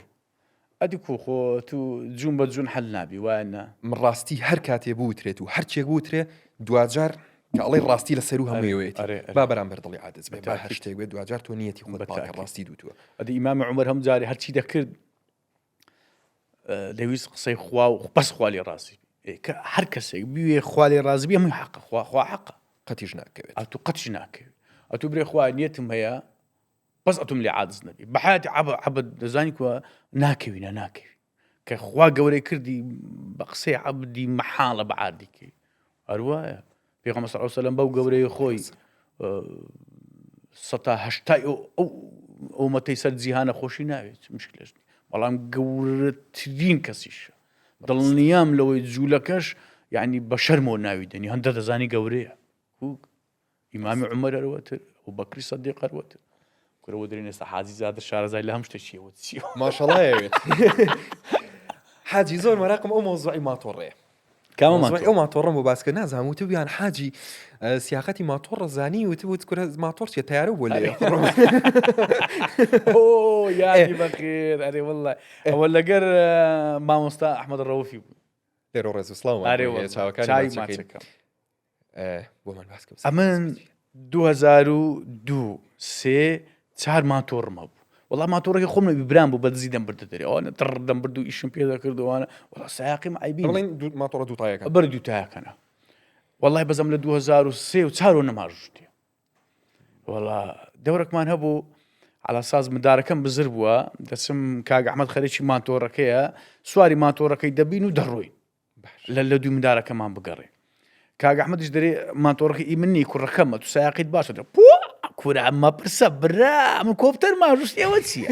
ئەدی کو خۆ تو جوون بە جوون حەل نابی وایە نا؟ من ڕاستی هەر کاتێ بوترێت و هەرچێک بوترێ دواجار کە ئەڵێی ڕاستی لە سەروو هەموویەوەیەتی ئەرێ ئەرێ با بەرامبەر دڵی عادز بێ با هەر بەتاکید. شتێک بێت دواجار تۆ نیەتی خۆت پاکە بەتاکید. ڕاستی دوتووە. ئەدی ئیمامی عومەر هەموو جارێ هەرچی دەکرد دەویست قسەی خوا و بەس خوا لێ ڕازی بێ. کە هەر کەسێک بوێ خوا لێ ڕازی بێ هەمووی حەقە خوا خوا حەقە قەتیش ناکەوێت. ئەتوو قەتیش ناکەوێت ئەتوو برێ خوا نیەتم هەیە بەس ئەتوم لێ عادز نەبی بەحیاتی عەب عەبد دەزانی کوە ناکەوی نا ناکەوی کە خوا گەورەی کردی بە قسەی عەبدی مەحاڵە بە عادی کەی هەروایە پێغەمبەر صلی الله علیه وسلم بەو گەورەی خۆی سەتا هەشتای ئەو ئۆمەتەی سەر جیهانە خۆشی ناوێت مشکلەش بەڵام گەورەترین کەسیشە. دڵنیام لەوەی جوولەکەش یعنی بە شەرمەوە ناوی دەنی هەندە دەزانی گەورەیە کوک ئیمامی عومەر هەروەتر و بەکری سەدیق هەروەتر کورەوە درێن ئێستا حاجی زادە شارەزای لە هەم شتێکیەوە چیەوە ماشەڵایەوێت حاجی زۆر مەراقم ئەو مۆزوعی ماتۆڕەیە کامە ماتۆڕ؟ ئەو ماتۆڕم بۆ باسکە نازانم وتبوویان حاجی سیاقەتی ماتۆڕ زانی وتبوت کورە ماتۆڕ چیە تەیارە بۆ لێ یادی بەخێر ئەرێ والله ئەوە لەگەر مامۆستا ئەحمەد ڕەوفی بوو لێرە ڕێز و سڵاو چاوەکانی ماچەکەم بۆمان باس کە ئەمن 2002 سێ چار ماتۆڕم هەبوو وەڵا ماتۆڕەکە خۆم نەبی برام بوو بە دزی دەمبردە دەرێ ئەوانە تڕ دەمبرد و ئیشم پێ دەکرد ئەوانە وەڵا سایەقیم عەیبی بڵێن ماتۆڕە دوو تایەکان بەر دوو تایەکانە وەڵای بەزەم لە 2003 و چارۆ نەماژوتێ وەڵا دەورەکمان هەبوو على ساز مدارەکەم بزر بووە دەچم کاک ئەحمەد خەرێکی ماتۆڕەکەیە سواری ماتۆڕەکەی دەبین و دەڕۆین لە لە دوو مندارەکەمان بگەڕێ کاک ئەحمەدیش دەرێ ماتۆڕەکە ئی من نی کوڕەکەمە تو سایەقیت باشە دەرێ پۆ کورە ئەمە پرسە برا من کۆپتەر ماژوشت ئێوە چییە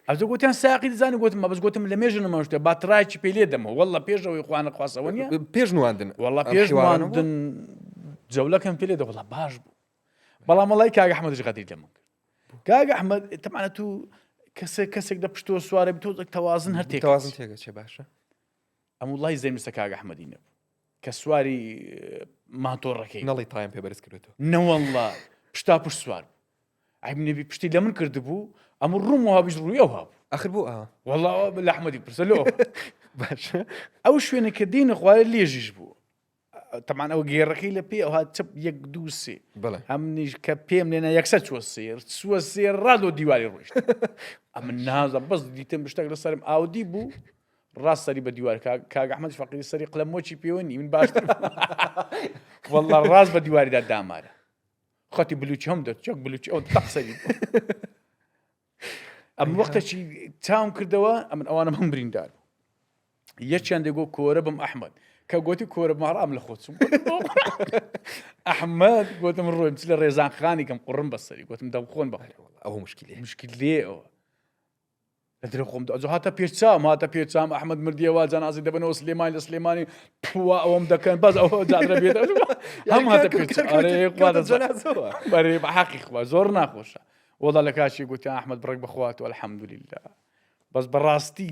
ئەوجا گوتیان سایەقی دەزانی گوتم بەس گوتم لە مێژە نەماژوتە با ترایکی پێ لێ دەمەوە واللە پێشەوەی خوانە خواستەوە نییە پێش نواندن واللە پێش نواندن جەولەکەم پێ لێ دە واللە باش بوو بەڵام وەڵای کاک ئەحمەدیش غەدری لە من کرد کاک ئەحمەد تەمانە تو کەسێک کەسێک لە پشتۆ سوارە بی تۆزێک تەوازن هەر تێک تەوازن تێگەچێ باشە ئەم وڵی زەمیستە کاک ئەحمەدی نەبوو کە سواری ماتۆڕەکەی نەڵی تایم پێ بەرز کردێتەوە نەوەڵڵا پشتا پشت سوار بوو عیب نەبی پشتی لە من کردبوو ئەم ڕووم وهابیش ڕووی ئەو هابوو ئەخر بۆ ئا وەڵا لە ئەحمەدی پرسە لۆ باشە ئەو شوێنە کە دێنە خوارێ لێژیش بوو تەمان ئەو گێڕەکەی لە پێ ئەوها چپ یەک دوو سێ بەڵێ ئەمنیش کە پێم لێنا یەکسەر چوە سێر چوە سێر ڕادۆ دیواری ڕۆیشت ئەمن نازە بەس دیتم شتێک لەسەرم ئاودی بوو ڕاست سەری بە دیوار کاک ئەحمەد فەقیری سەری قلە مۆچی پێوە نی من باشتر والله ڕاست بە دیواریدا دامارە خەتی بلوچی هەم دەچەک بلوچی ئەو تەق سەری ئەم وەختەکی چاوم کردەوە ئەمن ئەوانم هەم بریندار بوو یەکیان دەگۆ کۆرە بم ئەحمد کە گوتی کۆرە ماڕام لە خۆچم ئەحمد گوتم ڕۆیم چ لە ڕێزان خانی کەم قڕم بەسەری گوتم دەمخۆن بە ئەوە مشکلی مشکل لێەوە لە درێ خۆم ئەجۆ هاتە پێش چاوم هاتە پێش چاوم ئەحمەد مردیە وا جەنازەی دەبەنەوە سلێمانی لە سلێمانی پوا ئەوەم دەکەن بەس ئەوە جادرە بێت هەم هاتە پێش چاوم. ئەرێ خوا دەزانێ. جەنازەوە بەرێ بە حەقی خوا زۆر ناخۆشە وەڵا لە کاشی گوتیان ئەحمەد بڕێک بخوات و الحمدلله بەس بەڕاستی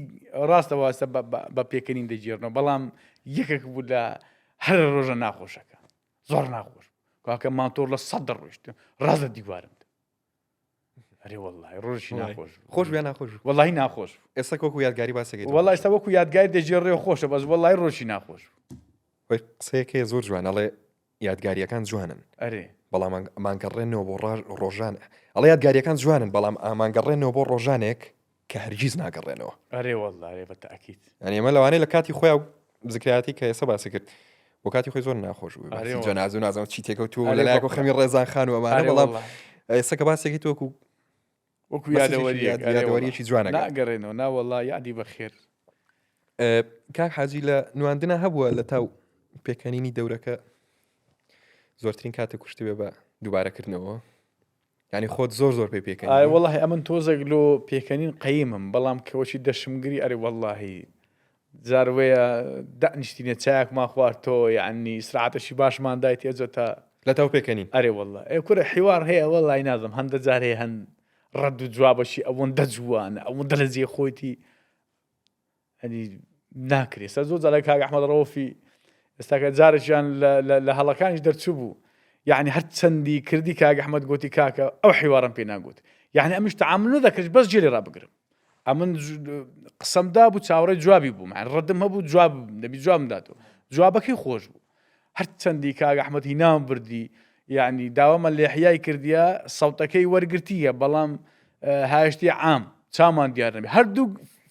ڕاستە واسە بە- بە- بە پێکەنین دەگێڕنەوە بەڵام یەکێک بوو لە هەر ڕۆژە ناخۆشەکە زۆر ناخۆش بوو. کاکە ماتۆر لە سەد دەڕۆیشت ڕاست لە دیوارم ئەرێ وەڵی ڕۆژی ناخۆش خۆش بێ ناخۆش وەڵی ناخۆش ئێستا وەکو یادگاری باسەکەی وەڵی ئێستا وەکو یادگاری دەگێڕێ خۆشە بەس وەڵی ڕۆژی ناخۆش خۆی قسەیەکەی زۆر جوان ئەڵێ یادگاریەکان جوانن ئەرێ بەڵام ئەمانگەڕێنەوە بۆ ڕۆژان ئەڵێ یادگاریەکان جوانن بەڵام ئامانگەڕێنەوە بۆ ڕۆژانێک کە هەرگیز ناگەڕێنەوە. ئەرێ وەڵا ئەرێ بە تەئکید. یانی ئێمە لەوانەیە لە کاتی خۆیا زکرایاتی کە ئێستا باسی کرد بۆ کاتی خۆی زۆر ناخۆش بوو ئەرێ باسی وەڵا. جەنازە و نازانم چی تێکەوتووە ئەرێ لە لایەک و بەخوا. خەمی ڕێزان خان و ئەمانە ئەرێ بەڵام وەڵا. ئێستا کە باسێکی تۆ وەکو وەکو مەسجێکی یادەوەریەک یاد- ئەرێ وەڵا. یادەوەریەکی جوانەکە. ناگەڕێنەوە نا وەڵا یادی بەخێر. ئێ، کاک حاجی لە نواندنا هەبووە لە تاو پێکەنینی دەورەکە زۆرترین کاتە کوشتبێ بە دووبارەکردنەوە یانی خۆت زۆر زۆر پێی پێکەنی. ئای وەڵاهی ئەمن تۆزێک لۆ پێکەنین قەیمم بەڵام کەوەچی دەشمگری ئەرێ وەڵاهی جار وەیە دانیشتینە چایەکمان خواردتۆ یعنی ئیسراحەتەشی باشمان دایت ئێجە تا لە تاو پێکەنین ئەرێ وەڵا ئێ کورە حیوار هەیە وەڵای نازم هەندە جار هەیە هەند ڕەد و جوابەشی ئەوەندە جوانە ئەوەندە لە جێ خۆیتی ئەنی ناکرێ سەر زۆر جارە کاک ئەحمەد ڕەوفی ئێستاکە جارێکیان لە هەڵەکانیش دەرچوو بوو یعنی هەر چەندی کردی کاک ئەحمەد گوتی کاکە ئەو حیوارم پێ ناگوت یعنی ئەمیش تعامل نەدەکرد بەس جێ لێ ڕابگرم ئەمن قسەم دابوو چاوەڕێ جوابی بووم یعنی ڕەدم هەبوو جواب دەبی جوابم داتەوە جوابەکەی خۆش بوو هەر چەندی کاک ئەحمەد هینام بردی یعنی داوامە لێحیای کردیە سەوتەکەی وەرگرتیە بەڵام هایشتی عام چامان دیار نەبێ هەردوو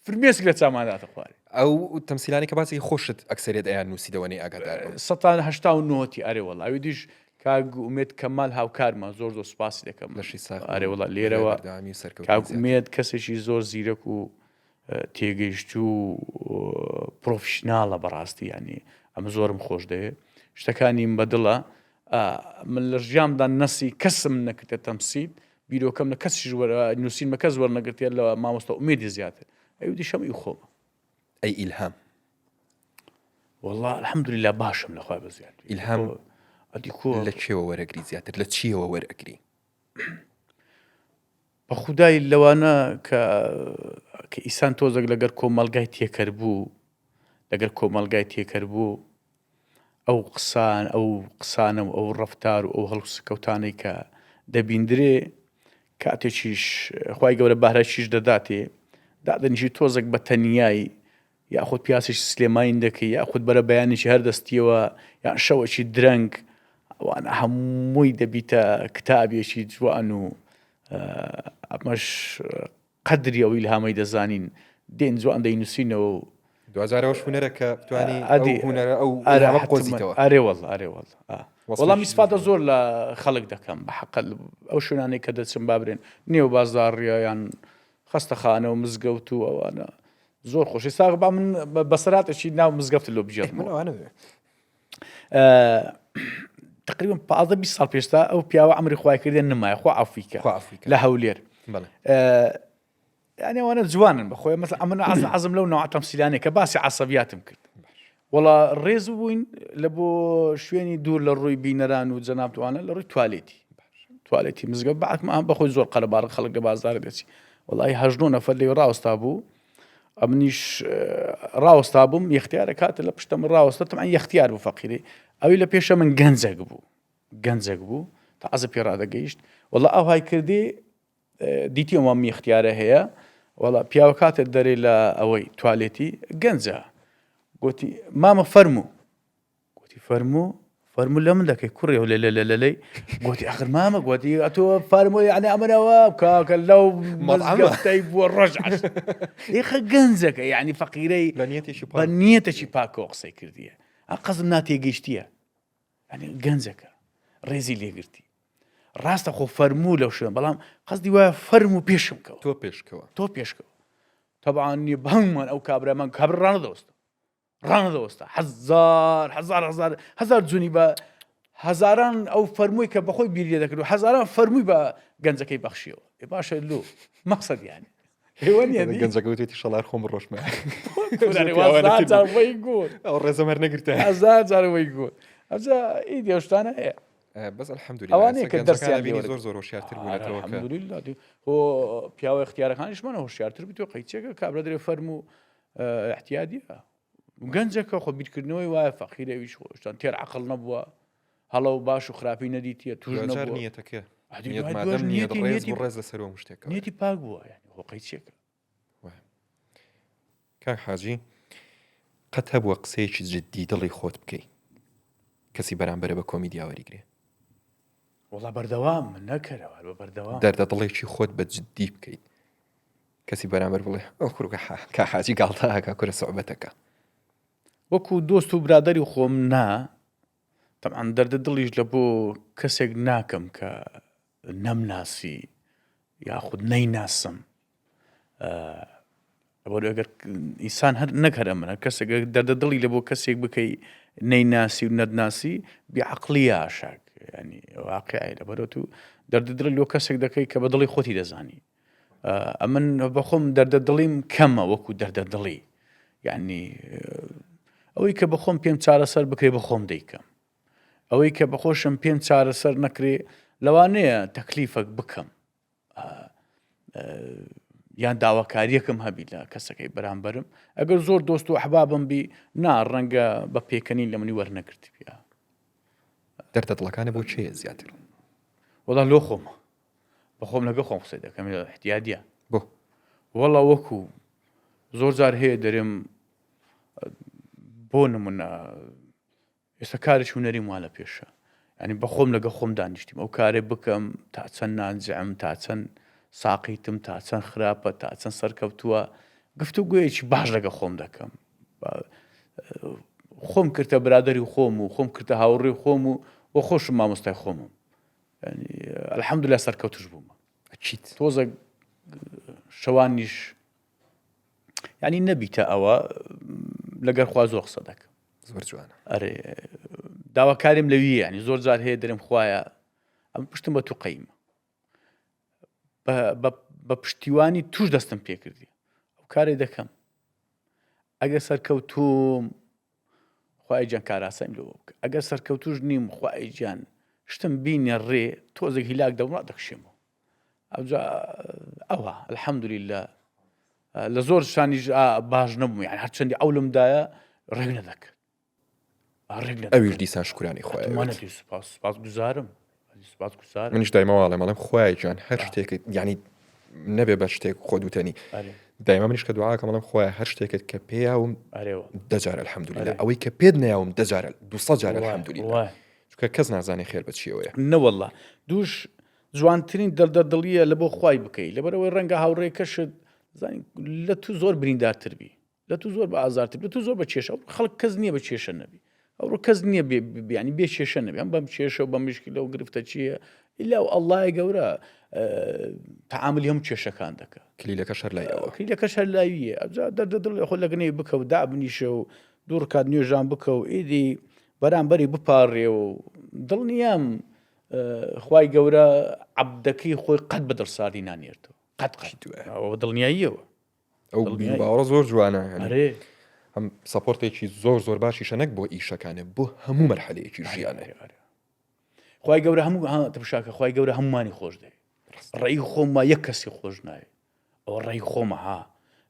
فرمێسک لە چامان داتە خوارێ. ئەو تەمسیلانەی کە باسی خۆشت ئەکسەریەت ئەیان نووسیدەوە نەی ئاگادار بم. سەتا 89 تی ئەرێ وەڵا ئەوی دیش کاک ئومێد کەمال هاوکارمە زۆر زۆر سوپاسی دەکەم لەشی ساغ ئەرێ وەڵا لێرەوە بەردەوامی و سەرکەوتنی کاک زیاتر. ئومێد کەسێکی زۆر زیرەک و تێگەیشتوو و professional ە بەڕاستی یانی ئەمە زۆرم خۆش دەوێ شتەکانیم بەدڵە من لە ژیامدا نەسی کەسم نەکردە تەمسیل بیرۆکەم لە کەسیش وەر نووسین بە کەس وەرنەگرتیە لە مامۆستا ئومێدی زیاتر ئەوی دیشەم ئی خۆمە. ئەی ئیلهام. وەڵا الحمدللە باشم لە خوای بەزیاد ئیلهام ئەدی کو لە کێوە وەرەگری زیاتر لە چیەوە وەرئەگری؟ بە خودای لەوانە کە کە ئیسان تۆزێک لەگەر کۆمەڵگای تێکەر بوو لەگەر کۆمەڵگای تێکەر بوو ئەو قسان ئەو قسانە و ئەو ڕەفتار و ئەو هەڵسکەوتانەی کە دەبیندرێ کاتێکیش خوای گەورە بەهرەکیش دەداتێ دادەنیشی تۆزێک بە تەنیای یاخود پیاسێکی سلێمانی دەکەی یاخود بەرە بەیانێکی هەر دەستیەوە یان شەوەکی درەنگ ئەوانە هەمووی دەبیتە کتابێکی جوان و ئەمەش قەدری ئەو ئیلهامەی دەزانین دێن جوان دەینووسینەوە و دواجار ئەوەش هونەرە کە بتوانی ئەو هونەرە ئەو ئیلهامە بقۆزیتەوە. ئەرێ وەڵا ئەرێ وەڵا وەڵام ئیسفادە زۆر لە خەڵک دەکەم بە حەقە ئەو شوێنانەی کە دەچم بابرێن نێو بازاڕیە یان خەستەخانە و مزگەوت و ئەوانە زۆر خۆشی ساغ با من بەسەراتێکی ناو مزگەفت لۆ بگێڕمەوە تقریبا 15 20 ساڵ پێشتا ئەو پیاوە ئەمری خوای کردن نمایە خوا ئەفریکا لە هەولێر یعنی ئەوانە جوانن بەخۆی مەسە ئەمن عزم عزم لەو نوع تەمسیلانێک کە باسی عسەبیاتم کرد وەڵا ڕێز بووین لە بۆ شوێنی دوور لە ڕووی بینەران و جەنابتوانە لە ڕووی توالێتی توالێتی مزگەوت بەعکم بەخۆی زۆر قەرەباڵغ خەڵک لە بازار دەچی وەڵی هەژدۆ نەفەر لەوێ ڕاوەستا بوو ئەمنیش ڕاوەستا بووم یەختیارە کاتە لە پشتە من ڕاوەستە تەمان یەختیار بوو فەقیری ئەوی لە پێشە من گەنجێک بوو گەنجێک بوو تازە پێ ڕادەگەیشت وەڵا ئەو های کردی دیتی ئەوە میختیارە هەیە وەڵا پیاوە کاتێک دەرێ لە ئەوەی توالێتی گەنجە گوتی مامە فەرموو گوتی فەرموو فەرموو لە من دەکەی کوڕی لە لە لە لەی گوتی ئەخر مامە گوتی ئەتۆ فەرموو یعنی ئەمنەوە کاکە لەو مەزگەفتەی بووە ڕۆژ ئێخە گەنجەکە یعنی فەقیرەی بە نیەتێکی بە نیەتێکی پاکەوە قسەی کردیە ئە قەزم ناتێگەیشتیە یعنی گەنجەکە ڕێزی لێگرتی ڕاستە خۆ فەرموو لەو شوێن بەڵام قەزدی وایە فەرموو پێشم کەوە تۆ پێشکەوە تۆ پێشکەوە تەبعا نیە بانگمان ئەو کابرامان کابرا ڕانەدەوەستا ڕانەدەوەستا هەزار هەزار هەزار هەزار جونی بە هەزاران ئەو فەرمووی کە بەخۆی بیر لێ دەکرد و هەزاران فەرمووی بە گەنجەکەی بەخشیەوە ئێ باشە لۆ مەقسەد یانی ئێوە نییە دی؟ گەنجەکە وتێتی شەڵار خۆم ڕۆشمە کورە، هەزار جار وەی گوت ئەو ڕێزەم هەر نەگرتە هەزار جار وەی گوت ئەجا ئیدی ئەو شتانە هەیە بەس الحمدلله ئەوانەیە کە دەرسیان بینی زۆر زۆر هۆشیارتر بوونەتەوە کە الحمدلله هۆ پیاوە اختیارەکانیشمانە هۆشیارتر بیت و قەیچێکە کابرا درێ فەرموو احتیادیە گەنجەکە خۆ بیرکردنەوەی وایە فەقیرە ئەویش خۆشتان تێر عقل نەبووە هەڵە و باش و خراپی نەدیتیە توش نەبووە نیەتەکە ڕێز لەسەر شتێک نیەتی پاک بووە یعنی هۆقەی چێکە کاک حاجی قەت هەبووە قسەیەکی جددی دڵی خۆت بکەی کەسی بەرامبەرە بە کۆمیدیا وەریگرێ وەڵا بەردەوام نەکەرەوە بە بەردەوام دەردە دڵێکی خۆت بە جددی بکەیت کەسی بەرامبەر بڵێ ئەو کوڕکە کا حاجی گاڵتە ئەکا کورە سوعبەتەکە. وەکو دۆست و برادەری خۆم نا، تەبعەن دەردە دڵیش لە بۆ کەسێک ناکەم کە نەمناسی یاخود نەیناسم لەبەر ئەگەر ئینسان هەر نەک هەر ئەمن هەر کەسێک دەردە دڵی لە بۆ کەسێک بکەی نەیناسی و نەتناسی بێعەقڵیە شاک ینی واقعی لەبەرەوە تو دەردە دڵی لۆ کەسێک دەکەی کە بە دڵی خۆتی دەزانی ئەمن بەخۆم دەردە دڵیم کەمە وەکو دەردە دڵی یعنی ئەوەی کە بەخۆم پێم چارەسەر بکرێ بەخۆم دەیکەم ئەوەی کە بەخۆشم پێم چارەسەر نەکرێ لەوانەیە تەکلیفەک بکەم یان داواکاریەکەم هەبی لە کەسەکەی بەرامبەرم ئەگەر زۆر دۆست و ئەحبابم بی نا ڕەنگە بە پێکەنین لە منی وەرنەگرتی پیا دەردە دڵەکانە بۆ چێ زیاتر وەڵا لۆ خۆمە بەخۆم لەگە خۆم قسەی دەکەم احتیادیە بۆ وەڵا وەکو زۆر جار هەیە دەرێم بۆ نمونە ئێستا کارێکی هونەریم وا لە پێشە ینی بەخۆم لەگە خۆم دانیشتیم ئەو کارێ بکەم تا چەند نانجعم تا چەند ساقیتم تا چەند خراپە تا چەند سەرکەوتووە گفتو گویەکی باش لەگە خۆم دەکەم خۆم کردە برادری خۆم و خۆم کردە هاوڕێ خۆم و وە خۆشم مامۆستای خۆمم الحمدلله سەرکەوتش بوومە ئەکید تۆزە شەوانیش ینی نەبیتە ئەوە لەگەر خوا زۆر قسە دەکەم زۆر جوانە ئەرێ داواکاریم لەوی ینی زۆر جار هەیە درم خوایە ئەم پشتم بە تو قەیمە بە پشتیوانی توش دەستم پێکردی ئەو کارێ دەکەم ئەگەر سەرکەوتوم. خوای گیان کاراسانیم لەوە بکە ئەگەر سەرکەوتوش نیم خوای گیان شتم بینە ڕێ تۆزێک هیلاک دەبم ڕادەکشێمەوە ئەوجا ئەوە الحەمدللە لە زۆر شانیش باش نەبووم یان هەرچەندی ئەولم دایە ڕێک نەدەکرد ئەویش دیسان شکرانی خوایە سپاس سپاس گوزارم سپاس گوزار منیش دایمە واڵێم ئەڵێم خوایە گیان هەر شتێکت یعنی نەبێ بە شتێک خۆ دوتەنی دایمە منیش کە دوعاکەم ئەڵێم خوایە هەر شتێکت کە پێیاوم دەجار الحەمدللە ئەوەی کە پێت نەیاوم دەجار 200 جار الحەمدللە چونکە کەس نازانێ خێر بە چیەوەیە. نەوەڵا دووش جوانترین دەردە دڵیە لە بۆ خوای بکەی لەبەرئەوەی ڕەنگە هاوڕێکەشت زانی لە تو زۆر بریندارتر بی لە تو زۆر بە ئازارتر لە تو زۆر بە کێشە خەڵک کەس نییە بە کێشە نەبی ئەوڕۆ کەس نییە بیانی بێ کێشە نەبی ئەم بەم کێشە و بە مشکلە و گرفتە چییە ئیلا و ئەڵڵای گەورە تەعاملی هەموو کێشەکان دەکە کلیلەکە شەر لای ئەوە کلیلەکە شەر لاییە ئەجا دەردە دڵ خۆ لەگەنەی بکە و دابنیشە و دوو ڕکات نوێژان بکە و ئیدی بەرامبەری بپاڕێ و دڵنیام خوای گەورە عەبدەکەی خۆی قەت بە دڵساردی نانێرتەوە قەت قەت ئەوە دڵنیاییەوە ئەو باوەڕە زۆر جوانە هەم support ێکی زۆر زۆر باشیشە نەک بۆ ئیشەکانێ بۆ هەموو مەرحەلەیەکی ژیانێ خوای گەورە هەموو تەمشاکە خوای گەورە هەمومانی خۆش دەوێت ڕێی خۆمە یەک کەسی خۆش ناوێت ئەوە ڕێی خۆمە ها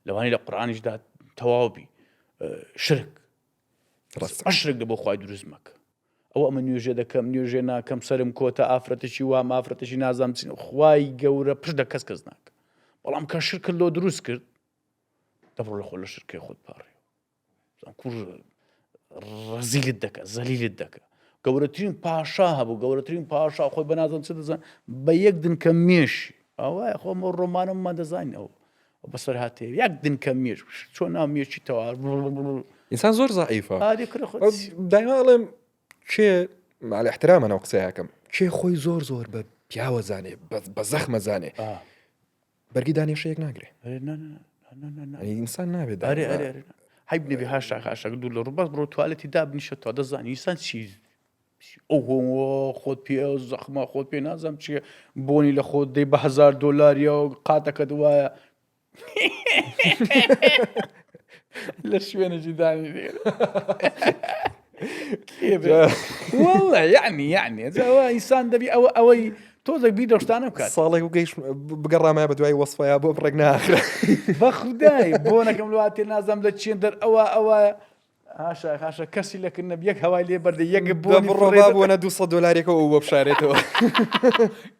لەوانی لە قورآانیشدا تەواو بی شرک ئەشرک لە بۆ خوای دروست مەکە ئەوە ئەمە نوێژێ دەکەم نوێژێ ناکەم سەرم کۆتە ئافرەتێکی وام ئافرەتێکی نازانم چین خوای گەورە پشت لە کەس کەس ناکە بەڵام کە شرکت لۆ دروست کرد دەبڕۆ لە خۆ لە شرکەی خۆت پاڕێ کوڕ ڕزیلت دەکە زەلیلت دەکە گەورەترین پاشا هەبوو گەورەترین پاشا خۆی بە نازم چ دەزان بە یەک دنکە مێشی ئەوە خۆمە ڕۆمانەممان دەزانین ئەو بەسەر هاتێ یەک دنکە مێش چۆن ناو مێشی تەوار ئینسان زۆر زعیفە دایما ئەڵێم کێ مع الاحترام ئەو قسەیەکەم کێ خۆی زۆر زۆر بە پیاوە زانێ بە زەخمە زانێ بەرگی دانیشەیەک ناگرێ ئینسان نابێت حیب نەبی هاشا هاشا دوور لە ڕوو بەس بڕۆ توالێتی دابنیشە تا دەزانی ئینسان چی ئۆهۆ خۆت پێ زەخمە خۆت پێ نازانم چیە بۆنی لە خۆت دەی بە هەزار دۆلاریە و قاتەکەت وایە لە شوێنێکی دانی والله یعنی یعنی ئەوە ئینسان دەبی ئەوە ئەوەی تۆزێک بیر لەو شتانە بکات ساڵێک گەیشت بگەڕامایە بە دوای وەسفەیە بۆ ڕێک ناخرا بەخودای بۆ نەکەم لواتێ نازانم لە چێن دەر ئەوە ئەوە هاشا هاشا کەسی لە کن نەبی یەک هەوای لێ بەردە یەک بۆنی بڕۆ فڕێ با بۆنە 200 دۆلارێکەوە ئەو بۆ بشارێتەوە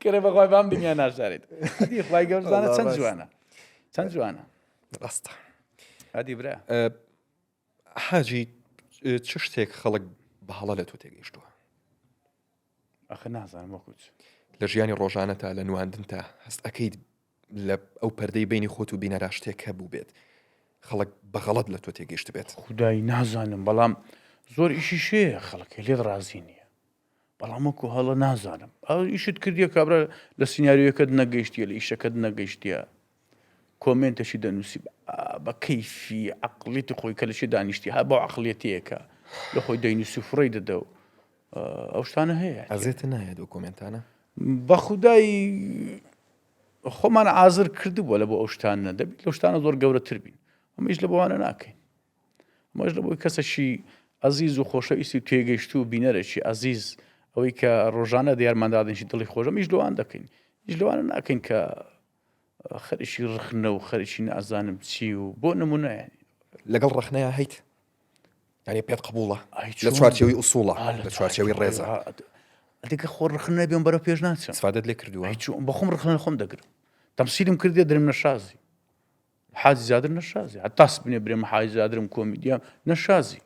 کرێ بەخوای بام دنیا ناشارێت ئەدی خوای گەورە زانە چەند ڕاست. جوانە چەند جوانە ڕاستە ئەدی برا ئە، حاجی چ شتێک خەڵک بە هەڵە لە تۆ تێگەیشتووە ئەخە نازانم وەکو چ لە ژیانی ڕۆژانەتا لە نواندنتا هەست ئەکەیت لە ئەو پەردەی بەینی خۆت و بینەرا شتێک هەبووبێت خەڵک بە غەڵەت لە تۆ تێگەیشتبێت؟ خودای نازانم بەڵام زۆر ئیشیش هەیە خەڵک لێت ڕازی نییە بەڵام وەکو هەڵە نازانم ئەو ئیشت کردیە کابرا لە سیناریۆکەت نەگەیشتیە لە ئیشەکەت نەگەیشتیە کۆمێنتەشی دەنووسی بە کەیفی عقلیتی خۆی کە لەشی دانیشتی هە بۆ عقلیەتەیەکە لە خۆی دەینووسی فڕی دەدە و ئەو شتانە هەیە ئەزێتە نایەت ئەو کۆمێنتانە بەخودای خۆمان ئازر کردبووە لە بۆ ئەو شتانە دەبیت لەو شتانە زۆر گەورەتر بین ئەمەیش لە بۆوانە ناکەین ئەمەش لە بۆی کەسەکی ئەزیز و خۆشەویستی و تێگەیشتوو و بینەرێکی ئەزیز ئەوەی کە ڕۆژانە دیارماندادنشی دڵی خۆشە میش لەوان دەکەین هیچ لەوانە ناکەین کە خەریکی ڕخنە و خەریکی نازانم چی و بۆ نمونە یانی لەگەڵ ڕەخنەیە هەیت یعنی پێت قبوڵە لە چوارچێوەی ئوسوڵە لە چوارچێوەی ڕێزە دیکە خۆ ڕخنە نەبێم بەرەو پێش ناچم سفادەت لێ کردووە بەخۆم ڕخنە لە خۆم دەگرم تەمسیلم کردێ درم نەشازی حاجی زادر نەشازی هەتا سبنێ برێم حاجی زادرم کۆمیدیام نەشازی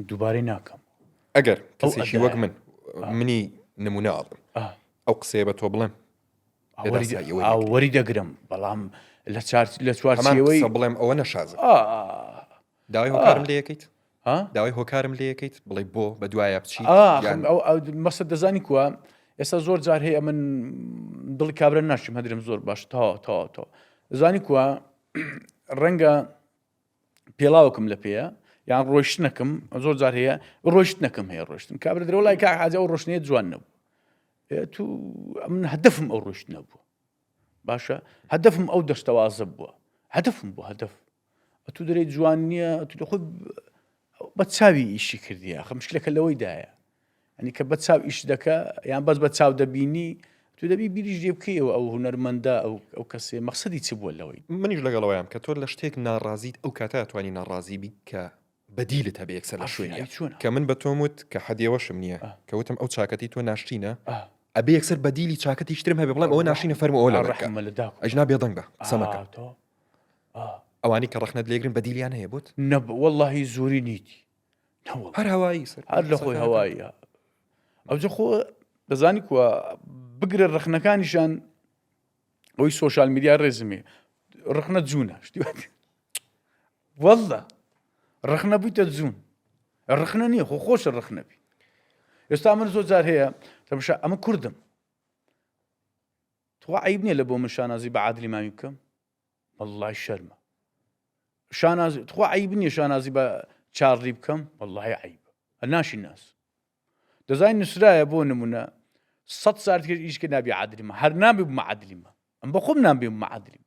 دووبارەی ناکەم ئەگەر کەسێکی وەک من منی نمونە ئەڵم ئەو قسەیە بە تۆ بڵێم وەری دەگرم بەڵام لە چار لە چوارچێوەی بڵێم ئەوە نەشازە داوای هۆکارم لێ یەکەیت داوای هۆکارم لێ یەکەیت بڵێ بۆ بە دوایە بچی ئەو مەسە دەزانی کووە ئێستا زۆر جار هەیە من دڵی کابرا ناشیم هەدرم زۆر باش تا تا تا زانی کووە ڕەنگە پێڵاوکم لە پێیە یان ڕۆشتنەکەم زۆر جار هەیە ڕۆشتنەکەم هەیە ڕۆشتن کابرا درەوە لای کاک حاجە ئەو ڕۆشنەیە جوان نەبوو تو من هەدەفم ئەو ڕۆشتنە بوو باشە هەدەفم ئەو دەستەوازە بووە هەدەفم بوو هەدەف ئەتو دەرێ جوان نییە تو لە خۆی. بە چاوی ئیشی کردیە خە مشکلەکە لەوەی دایە ئەنی کە بە چاو ئیش دەکە یان بەس بە چاو دەبینی تو دەبی بیریش لێ بکەیەوە ئەو هونەرمەندە ئەو ئەو کەسێ مەقسەدی چ بووە لەوەی. منیش لەگەڵەوەیام کە تۆ لە شتێک ناڕازیت ئەو کاتە ئەتوانی ناڕازی بیت کە بەدیلت هەبێ یەکسەر لە شوێنیا کە من بە تۆم وت کە حەدێوەشم نییە کە وتم ئەو چاکەتی تۆ ناشتینە ئەبێ یەکسەر بەدیلی چاکەتیش ترم هەبێ بڵێم ئەوە ناشینە فەرموو ئەوە لەبەر بکە ئەژنا بێدەنگ بە قسە مەکە ئەوانی کە ڕەخنەت لێگرن بەدیلیان هەیە بۆت؟ نە وەڵاهی زۆری نیتی هەر هەوایی سەر هەر لە خۆی هەواییە ئەوجە خۆ دەزانی کووە بگرە ڕەخنەکانیشان ئەوی سۆشال میدیا ڕێزمێ ڕخنە جوونە شتی واللە ڕخنە بوویتە جوون ڕخنە نییە خۆ خۆشە ڕخنە بی ئێستا من زۆر جار هەیە تەمشا ئەمە کوردم تخوا عیب نییە لە بۆ من شانازی بە عادلی مامی بکەم واللهی شەرمە شانازی تخوا عیب نییە شانازی بە چارلی بکەم واللهی عیب ناشی ناس دەزانین نووسرایە بۆ نمونە سە سارت کرد ئیشکە نابی عادلیمە هەر نابی بمە عادلیمە ئەم بە خۆم نابێ بمە عادلیم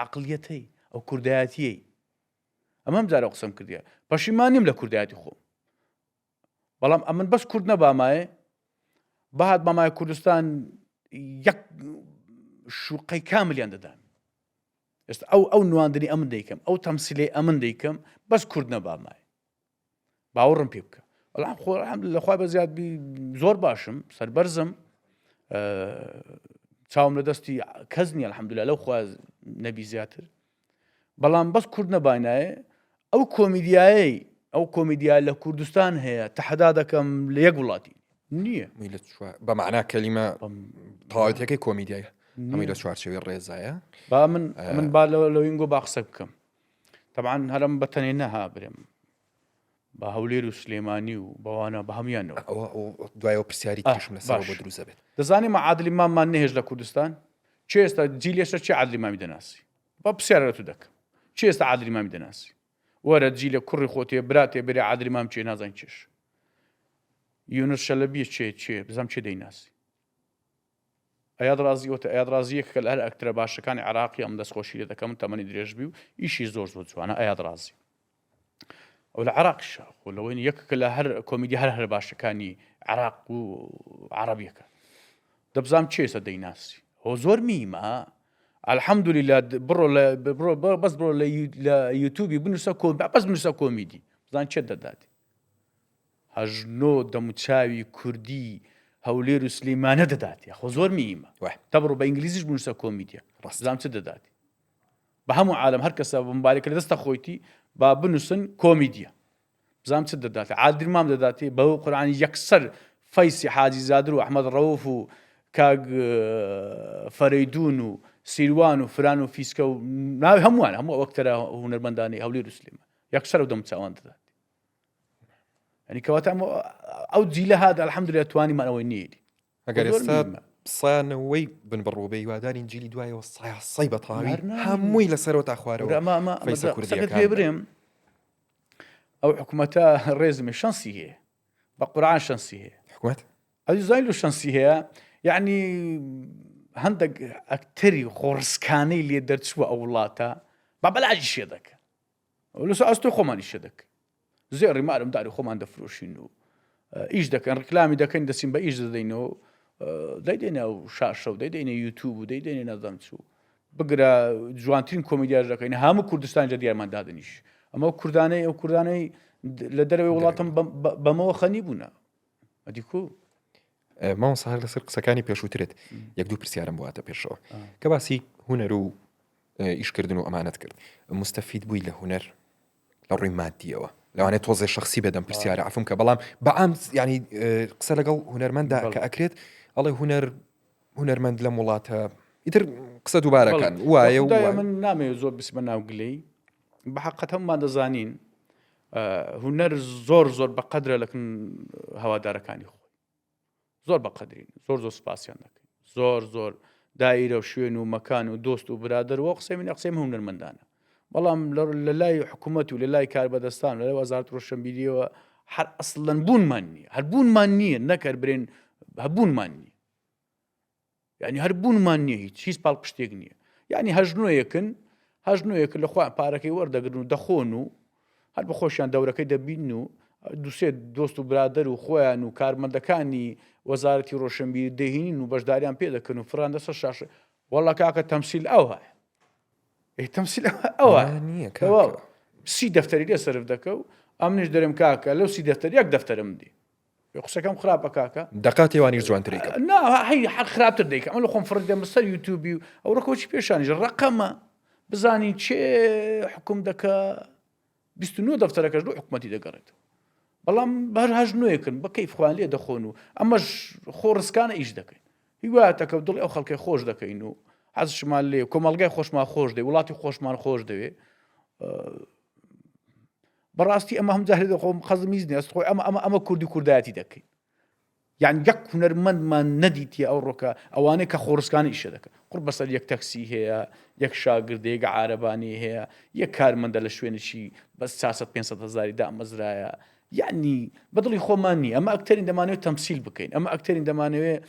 عقلیەتەی ئەو کوردایەتیەی ئەمەم جارە قسەم کردیە پەشیمانیم لە کوردایەتی خۆم بەڵام ئەمن بەس کورد نەبامایە بەهات بامایە کوردستان یەک شوقەی کاملیان دەدان ئێستا ئەو ئەو نواندنی ئەمن دەیکەم ئەو تەمسیلی ئەمن دەیکەم بەس کورد نەبامایە باوەڕم پێ بکە بەڵام خۆ لەخوای بە زیاد بی زۆر باشم سەربەرزم چاوم لە دەستی کەس نییە الحەمدلله لەو خوا نەبی زیاتر بەڵام بەس کورد نەباینایە ئەو کۆمیدیایەی ئەو کۆمیدیا لە کوردستان هەیە تەحەدا دەکەم لە یەک وڵاتی نییە بە معنا کەلیمە تەواوەتەکەی کۆمیدیایە هەمووی لە چوارچێوەی ڕێزایە با من من با لەوینگۆ با قسە بکەم تەبعەن هەرم بە تەنێ نەها برێم بە هەولێر و سلێمانی و بەوانە بە هەمویانەوە ئەوە دوایەوە پرسیاری تریشم لەسەر بۆ دروست دەبێت دەزانی مە عادلی ماممان نەهێشت لە کوردستان چێ ئێستا جیل ئێستا چێ عادلی مامی دەناسی با پرسیارە لە تو دەکەم چێ ئێستا عادلی مامی دەناسی وەرە جیلە کوڕی خۆتێ براتێ برێ عادلی مام چێ نازانین چێش یونس شەلەبیە چێ چێ بزانم چێ دەیناسی ئەیاد ڕازی وتە ئەیاد ڕازی یەکێکە لە هەر ئەکتەرە باشەکانی عێراقی ئەم دەستخۆشی لێ دەکەم تەمەنی درێژ بی و ئیشی زۆر زۆر جوانە ئەیاد ڕازی ئەو لە عێراقیشە خۆ لەوەی یەکێکە لە هەر کۆمیدی هەر هەر باشەکانی عێراق و عەرەبیەکە دەبزانام چێ ئێستا دەیناسی هۆ زۆر میمە الحەمدللە بڕۆ لە بڕۆ بەس بڕۆ لە یوتیوبی بنووسە کۆ بەس بنووسە کۆمیدی بزان چێت دەدات هەژنۆ دەموچاوی کوردی هەولێر و سلیمانە دەدات یاخۆ زۆر میمە تەبڕۆ بە ئینگلیزیش بنووسە کۆمیدیا ڕاستزام چ دەدات بە هەموو عالم هەر کەسە مبارەکە لە دەستە خۆیتی با بنووسن کۆمیدیا بزانام چ دەدات عادل مام دەداتێ بە قورآانی یەکسەر فەیسی حاجی زادر و ئەحمەد ڕەوف و کاک فەرەیدون و سیروان و فران و فیسکە و ناوی هەمووان هەموو ئەوەکتەرە هونەرمەندانی هەولێر و سلێمان یەکسەر و دەمچاوان دەدات ینی کەواتە ئەو جیلە هات الحەمدللە توانیمان ئەوەی نییە ئەگەر ئێستا سانەوەی بن بڕوبێ هیوادارین جیلی دوایەوە سای بە تەواوی هەمووی لەسەرەوە تا خوارەوە پێ برێم ئەو حکوومەتە ڕێزمی شەنسی هەیە بە قورآان شەنسی هەیە حکومت ئەو زای لە شەنسی هەیە یعنی هەندێک ئەکتەری خۆڕسکانەی لێ دەرچووە ئەو وڵاتە بە بەلاجی شێ دەکە لەسەر ئەستۆی خۆمان ئیشە دەکەین زێڕی مارم داری خۆمان دەفرۆشین و ئیش دەکەن ڕکلامی دەکەین دەچین بە ئیش دەدەینەوە دەیدەینە و شاشە و دەیدەینە یوتوب و دەیدەینە نازانم چوو بگرە جوانترین کۆمیدیاش دەکەین هەموو کوردستان جە دیارمان دادنیش ئەمە کوردانەی ئەو کوردانەی لە دەرەوەی وڵاتم بەمەوە خەنی بوونە ئەدی کو مامۆستا هەر لەسەر قسەکانی پێشووترت یەک دوو پرسیارم بۆ هاتە پێشەوە کە باسی هونەر و ئیشکردن و ئەمانەت کرد مستەفید بووی لە هونەر لە ڕووی مادیەوە لەوانەیە تۆزێ شخصی بێدەم پرسیارە عفوم کە بەڵام بەعام ینی قسە لەگەڵ هونەرمەندا کە ئەکرێت ئەڵێ هونەر هونەرمەند لەم وڵاتە ئیتر قسە دووبارەکان وایە و من نامەوێت زۆر بچمە ناو گلەی بە حەقەت هەمومان دەزانین هونەر زۆر زۆر بە قەدرە لەکن هەوادارەکانی خۆی زۆر بە قەدرین زۆر زۆر سپاسیان دەکەین زۆر زۆر دایرە و شوێن و مەکان و دۆست و برادەر وە قسەی من قسەی هونەرمەندانە بەڵام لە لای حکوومەت و لە لای کاربەدەستان لە وەزارەت ڕۆشنبیریەوە هەر ئەسڵەن بوونمان نییە هەر بوونمان نییە نەکەر برێن هەبوونمان نییە یعنی هەر بوونمان نییە هیچ هیچ پاڵپشتێک نییە یعنی هەژنۆیەکن هەژنۆیەک لە خۆیان پارەکەی وەردەگرن و دەخۆن و. هەر بە خۆشیان دەورەکەی دەبین و دوسێ دۆست و برادەر و خۆیان و کارمەندەکانی وەزارەتی ڕۆشنبیری دەهینین و بەشداریان پێ دەکەن و فڕان دەسەر شاشە وەڵا کاکە تەمسیل ئەوە ئێ تەمسیل ئەوە نییە سی دەفتەری لێ سەرف دەکە و ئەمنیش دەرم کاکە لەو سی دەفتەر یەک دەفتەرم دی قسەکەم خراپە کاکە دەقا تێوانیش جوانتری کە نا هەی هەر خراپتر دەیکە ئەمە لە خۆم فڕ دەمە سەر یوتیوبی و ئەو ڕکۆچی پێشانیش ڕقەمە بزانین چێ حکوم دەکە 29 دەفتەرەکەش لۆ حکومەتی دەگەڕێتەوە بەڵام بەر هەش نوێکن بە کەیف خۆیان لێ دەخۆن و ئەمەش خۆ ڕسکانە ئیش دەکەین هیواتەکە و دڵی ئەو خەڵکی خۆش دەکەین و حەزشمان لێ کۆمەڵگای خۆشمان خۆش دەوێ وڵاتی خۆشمان خۆش دەوێ بەڕاستی ئەمە هەم جارێ دەخۆم خەزم هیچ نیە خۆی ئەمە ئەمە ئەمە کوردی کوردایەتی دەکەین یان یەک هونەرمەندمان نەدیتیە ئەوڕۆکە ئەوانەی کە خۆڕسکانە ئیشە دەکەن قوڕ بەسەر یەک تەکسی هەیە یەک شاگردە یەک عارەبانی هەیە یەک کارمەندە لە شوێنێکی بەس 400 500 هەزاری دامەزرایە یعنی بەدڵی خۆمان نییە ئەمە ئەکتەرین دەمانەوێت تەمسیل بکەین ئەمە ئەکتەرین دەمانەوێت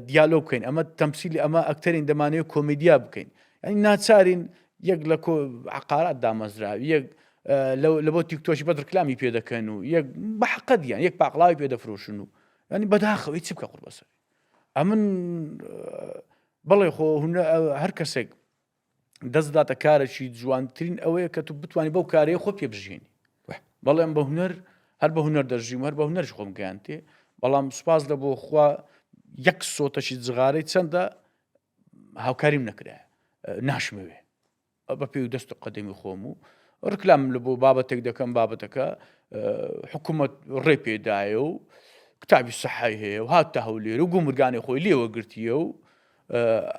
دیالۆگ بکەین ئەمە تەمسیلی ئەمە ئەکتەرین دەمانەوێت کۆمیدیا بکەین یعنی ناچارین یەک لە عقارات دامەزرا یەک لە بۆ تیکتۆکی بەد ڕکلامی پێ دەکەن و یەک بە حەقەت یان یەک پاقلاوی پێ دەفرۆشن و ینی بەداخەوەی چ بکە قوربەسەر ئەمن بەڵێ خۆ هەر کەسێک دەست داتە کارێکی جوانترین ئەوەیە کە تو بتوانانی بەو کارەیە خۆ پێ بژێنی بەڵێم بە هونەر هەر بە هونەر دەژیم هەر بە هونەرش خۆم گەیانتێ بەڵام سوپاس لە بۆ خوا یەک سۆتەشی جغارەی چەندە هاوکاریم نەکرایە ناشمەوێ بە پێی و دەست و قەدەمی خۆم و ڕکلام لە بۆ بابەتێک دەکەم بابەتەکە حکوومەت ڕێ پێدایە و کتابی سەحای هەیە و هاتە هەولێر و گومرگانی خۆی لێوە گرتیە و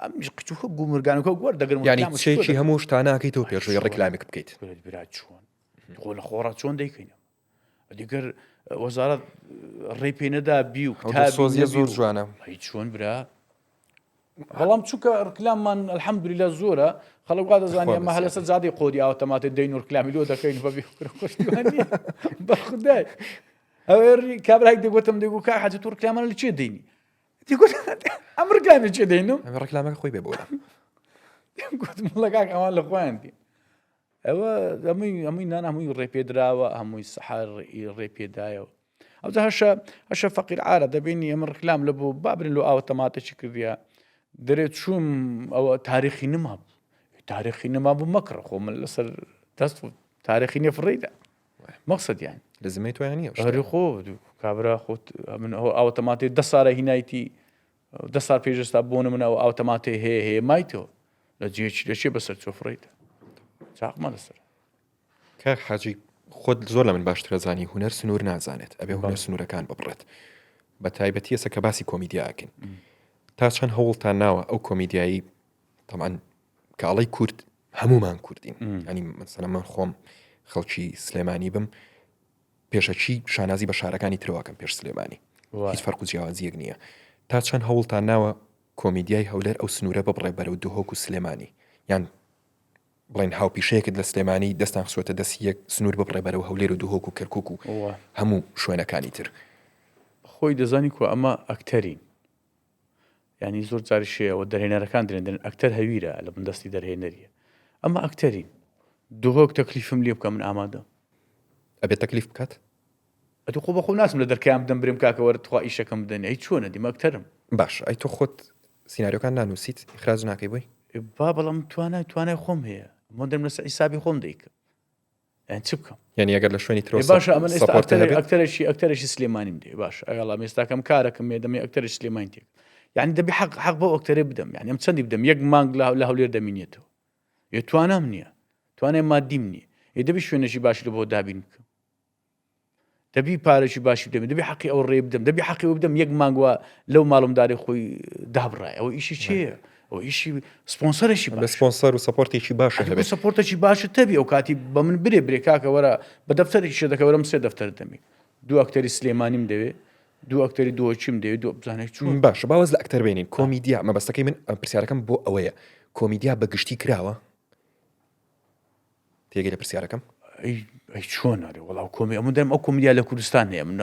ئەمیش قچووکە گومرگانەکە وەردەگرم ینی چێکی هەموو شتاناکەیتەوە پێشەوەی ڕیکلامێک بکەیت برا چۆن خۆ لە خۆڕا چۆن دەیکەینەوە دیگەر وەزارەت ڕێی پێ نەدا بی و سۆزیە زۆر جوانە هی چۆن برا بەڵام چونکە ڕکلاممان الحەمدللە زۆرە خەڵک وا دەزانانی ئەمە هەلەسە جادەی قۆری ئاوە تەماتە دەین و ڕکلامی لۆ دەکەین بە بەخدای ئەوێ کابراێک دەگوتم دەگو کا حەجی تو ڕکلامانە لە چێ دەینی دەگوت ئەم ڕکلامی چێ دەینم ئەمە ڕکلامەکە خۆی بێ بۆ گوتم لەگاک ئەوان لە خۆیان دین ئەوە هەمووی هەمووی نان هەمووی ڕێپێدراوە هەمووی سەحار ڕێپێدایەوە ئەوجا هەشە هەشە فەقیر عارە دەبینی ئەمە ڕکلام لە بۆ بابرن لۆ ئاوە تەماتەکی کردیە دەرێ چوم ئەوە تاریخی نما بوو تاریخی نما بوو مەکڕ خۆ من لەسەر دەست تاریخی نیە فڕیدا مەقسەدیان لە زمەی تویان نیە هەری خۆ کابرا خۆت من ئەو ئاوە تەماتێ دە سارە هینایتی دە سال پێش ئێستا بۆ نمونە ئەو ئاوتەماتەی هەیە هەیە مایتەوە لە جێکی لە چێ بەسەر چۆ فڕیتە چاقمە لەسەر کاک حاجی خۆت زۆر لە من باشترە زانی هونەر سنوور نازانێت ئەبێ هونەر سنوورەکان ببڕێت بە تایبەتی ئێستا کە باسی کۆمیدیاکەین تا چەند هەوڵتان ناوە ئەو کۆمیدیایی تەمان کاڵی کورد هەمومان کوردین ینی مەسەلەن من خۆم خەڵکی سلێمانی بم پێشەکی شانازی بە شارەکانی ترەوە ئەکەم پێش سلێمانی هیچ فەرق و جیاوازیەک نییە تا چەند هەوڵتان ناوە کۆمیدیای هەولێر ئەو سنوورە ببڕێ بەرەو دهۆک و سلێمانی یان بڵێن هاوپیشەیەکت لە سلێمانی دەستان خسووەتە دەستی یەک سنوور ببڕێ بەرەو هەولێر و دهۆک و کەرکک و هەموو شوێنەکانی تر. خۆی دەزانی کو ئەمە ئەکتەرین یانی زۆر جاریش هەیە ئەوە دەرهێنەرەکان درێن دەرێن ئەکتەر هەویرە لە بن دەستی دەرهێنەریە ئەمە ئەکتەرین دهۆک تەکلیفم لێ بکە من ئامادەم. ئەبێ تەکلیف بکات؟ ئەتو خۆ بەخۆم ناچم لە دەرکەیان بدەم برێم کاکە وەرە تخوا ئیشەکەم بدەنێ ئەی چۆنە دیم ئەکتەرم. باشە ئەی تۆ خۆت سیناریۆکان نانوسیت ئیخراج ناکەی بۆی؟ با بەڵام توانای توانای خۆم هەیە من دەم لەسەر حیسابی خۆم دەیکەم یان چ بکەم یعنی ئەگەر لە شوێنی ترەوە باشە ئەمن ئێستا ئەکتەرێکی ئەکتەرێکی سلێمانیم دێ باش ئەگەڵام ئێستاکەم کارەکەم مێ دەمێ ئەکتەری سلێمانی تێک یعنی دەبی حەق حەق بۆ ئەکتەرێ بدەم یعنی ئەم چەندی بدەم یەک مانگ لە هەولێر دەمینێتەوە یە توانام نییە توانای مادیم نییە یە دەبی شوێنێکی باشی لە بۆ دابین بکەم دەبی پارەی باشی بدەم دەبی حەقی ئەو ڕێ بدەم دەبی حەقی بدەم یەک مانگوە لەو ماڵمداری خۆی دابڕای ئەوە ئیشی چییە ئەو ئیشی سپۆنسەرێکی بە سپۆنسەر و support ێکی باش هەبێت support ێکی باشت تەبی ئەو کاتی بە من برێ برێ کاکە وەرە بە دەفتەرێکی شێ دەکە وەرم سێ دەفتەر دەمی دوو ئەکتەری سلێمانیم دەوێ دوو ئەکتەری دۆچیم دەوێ دوو بزانێت چون باشە باوەز لە ئەکتەر بێنین کۆمیدیا مەبەستەکەی من پرسیارەکەم بۆ ئەوەیە کۆمیدیا بە گشتی کراوە تێگەی لە پرسیارەکەم؟ ئەی چۆن ئەرێ وەڵا کۆمی ئەمە دەم ئەو کۆمیدیا لە کوردستان هەیە من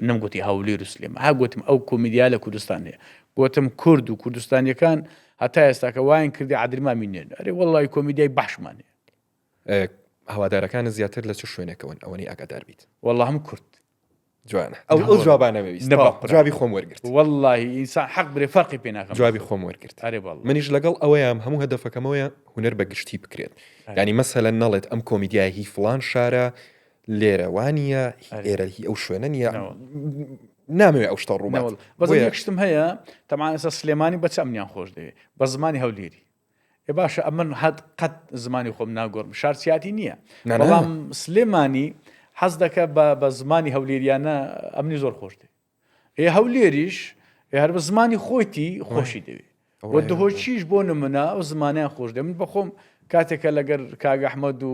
نەمگوتی هەولێر و سلێما ها گوتم ئەو کۆمیدیا لە کوردستان هەیە گوتم کورد و کوردستانیەکان هەتا ئێستاکە واین کردی عادل مامی نێن ئەرێ وەڵی کۆمیدیای باشمان هەیە. هەوادارەکانت زیاتر لە چ شوێنێکەوەن ئەوەنەی ئاگادار بیت؟ وەڵا هەموو کورد. جوانە ئەو ئەو جوابانە ویست جوابی خۆم وەرگرت واللهی ئینسان حەق برێ فەرقی پێ ناکەم جوابی خۆم وەرگرت ئەرێ والله منیش لەگەڵ ئەوەیام هەموو هەدەفەکەمەوەیە هونەر بە گشتی بکرێت ینی مەسەلەن نەڵێت ئەم کۆمیدیای هی فڵان شارە لێرە وانە ئێرە هی ئەو شوێنە نییە نامەوێ ئەو شتە ڕووبات بەس یەک شتم هەیە تەمان ئێستا سلێمانی بە چ ئەمنیان خۆش دەوێ بە زمانی هەولێری ئێ باشە ئەمن هەت قەت زمانی خۆم ناگۆڕم شارچیاتی نییە بەڵام سلێمانی حەز دەکە بە بە زمانی هەولێریانە ئەمنی زۆر خۆش دێ ئێ هەولێریش هەر بە زمانی خۆیتی خۆشی دەوێ وە دهۆچیش بۆ نمونە ئەو زمانیان خۆش دێ من بەخۆم کاتێکە لەگەر کاک ئەحمەد و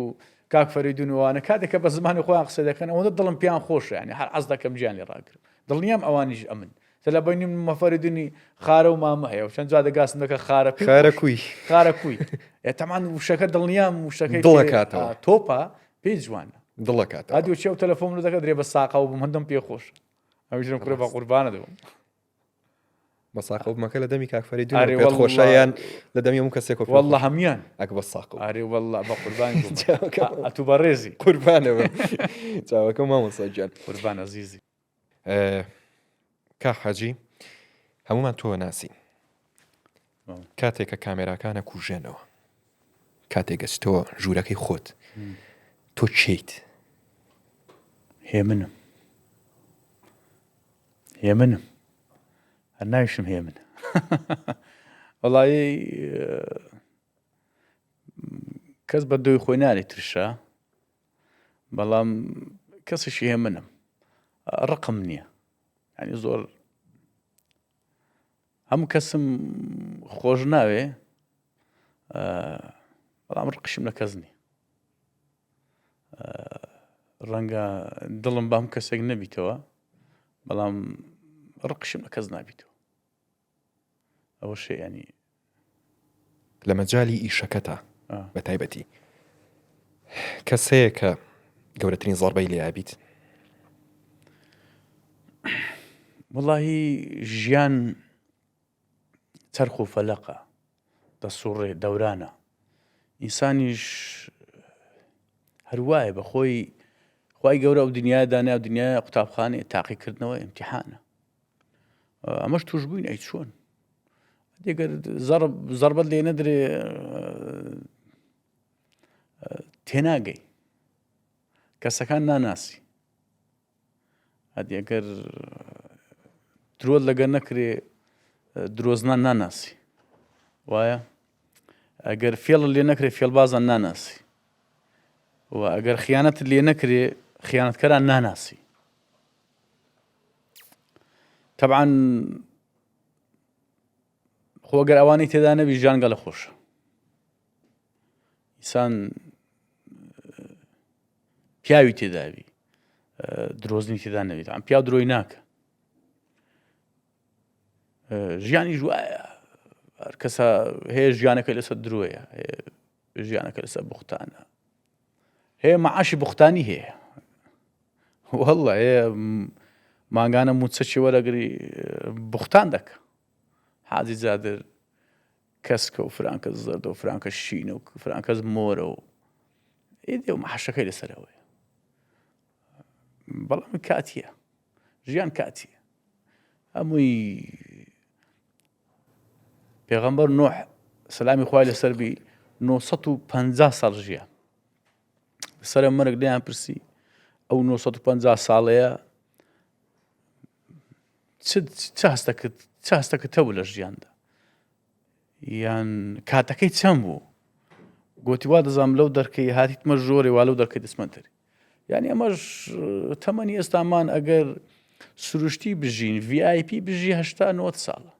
کاک فەریدون وانە کاتێکە بە زمانی خۆیان قسە دەکەن ئەوەندە دڵم پێیان خۆشە ینی هەر حەز دەکەم گیان لێ ڕاگرم دڵنیام ئەوانیش ئەمن سە لە بەینی من مەفەریدونی خارە و مامە هەیە و چەند جا دەگاسم دەکە خارە پێ خارە کوی خارە کوی ئێ تەمان وشەکە دڵنیام وشەکەی دڵەکاتەوە تۆپە پێی جوانە دڵەکاتەوە ئادی چێ و تەلەفۆن دەکە درێ بە ساقەوە بووم هەندەم پێ خۆش ئەویشم کوڕە بە قوربانە دەبم بە ساقەوە بمەکە لە دەمی کاک فەریدون ئەرێ پێت خۆشە یان لە دەمی هەموو کەسێک والله هەموان ئەک بە ساقەوە ئەرێ والله بە قوربان ئەتوو بەڕێزی قوربانەوە چاوەکە مامۆستا گیان قوربان ئەزیزی کاک حاجی هەمومان تۆ ناسین کاتێک کە کامێراکانە کوژێنەوە کاتێک گەچتەوە ژوورەکەی خۆت تۆ چیت هێمنم هێمنم هەر ناویشم هێمن وەڵی کەس بە دۆی خۆی نارێ ترشە بەڵام کەسێکی هێمنم ڕقم نییە ینی زۆر هەموو کەسم خۆش ناوێ بەڵام ڕقشم لە کەس نییە ڕەنگە دڵم بام کەسێک نەبیتەوە بەڵام ڕقشم لە کەس نابیتەوە ئەوەشە ینی لە مەجالی ئیشەکەتا بە تایبەتی کەس هەیە کە گەورەترین زەڕبەی لێ ئەبیت؟ وەڵاهی ژیان چەرخ و فەلەقە دەسوڕێ دەورانە ئینسانیش هەروایە بەخۆی خی گەورە و دنیا دانا و دنیا قوتابخانەیە تاقیکردنەوە ئیمتیحانە ئەمەش توش بووین ئەی چۆن دێگەر زەربەت لێ نەدرێ تێناگەی کەسەکان ناناسی ئەدی ئەگەر درۆت لەگەر نەکرێ درۆزنان ناناسی وایە ئەگەر فێڵ لێ نەکرێ فێڵبازان ناناسی و ئەگەر خیانەت لێ نەکرێ خیانەتکەران ناناسی تەبعەن خۆ گەر ئەوانەی تێدا نەبی ژیان گەلە خۆشە ئینسان پیاوی تێداوی درۆزنی تێدا نەبێت ئەم پیا درۆی ناکە ژیانی وایە هەر کەسە هەیە ژیانەکە لەسەر درۆیە ژیانەکە لەسەر بوختانە هەیە معاشی بوختانی هەیە واللە هەیە مانگانە موچەکی وەرەگری بوختان دەکە حاجی جادر کەسکە و فرانکە زەردە و فرانکە شینە و فرانکەس مۆرە و ئێدێ و محەشەکەی لەسەرەوەیە بەڵام کاتیە ژیان کاتیە هەمووی پێغەمبەر نوح سەلامی خوای لەسەر بی 950 ساڵ ژیان سەرە مەرگ لێیان پرسی ئەو 950 ساڵەیە چ هەستەکرد چ هەستەکرد هەبوو لە ژیاندا یان کاتەکەی چەند بوو گوتی وا دەزانم لەو دەرکەی هاتیتمە ژۆرێ وا لەو دەرکەی دەچمە دەرێ یعنی ئەمەش تەمەنی ئێستامان ئەگەر سروشتی بژین VIP بژی هشتا نۆ ساڵە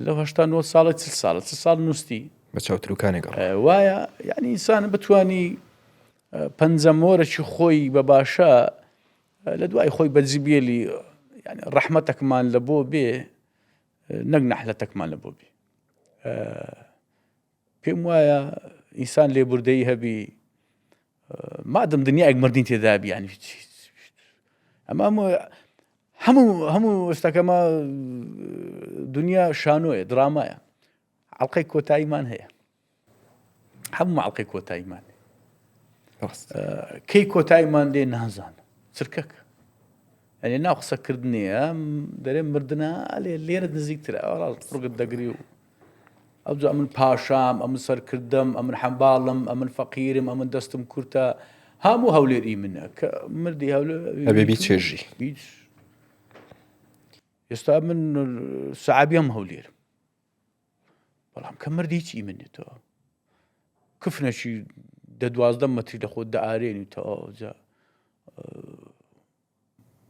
لەو هشتا نۆ ساڵە چ ساڵە چ ساڵ نووستی بە چاوتروکانێک وایە یعنی ئینسان بتانی پەنجەمۆرەکی خۆی بە باشە لە دوای خۆی بەجیبێلی یعنی ڕەحمەتەکمان لە بۆ بێ نەک نەحلەتەکمان لە بۆ بێ پێم وایە ئینسان لێبوردەیی هەبی مادەم دنیایەک مردین تێدابی ینی ئەمە هەموو هەموو شتەکەمە دنیا شانۆیە درامایە ئەڵلقەی کۆتاییمان هەیە هەموو ئەڵلقەی کۆتاییمان. کەی کۆتاییمان دێ نازانم چرکەکە ئەێ ناو قسەکردنیە دەرێ مردە لێ لێرە نزیکترە ڕاست قڕگت دەگری و ئەوجا ئەمن پاشام ئەمن سەرکردم ئەمن حەمباڵم ئەمن فەقیرم ئەمن دەستم کورتە هەموو هەولێر ئی منە کە مردی هەولێر ئەبێ بیچێژی هیچ ئێستا من سەعابیم هەولێر بەڵام کە مردی هیچ ئی منێتەوە کفنەکی دە 12 مەتری لە خۆت دەئارێنی تەواو جا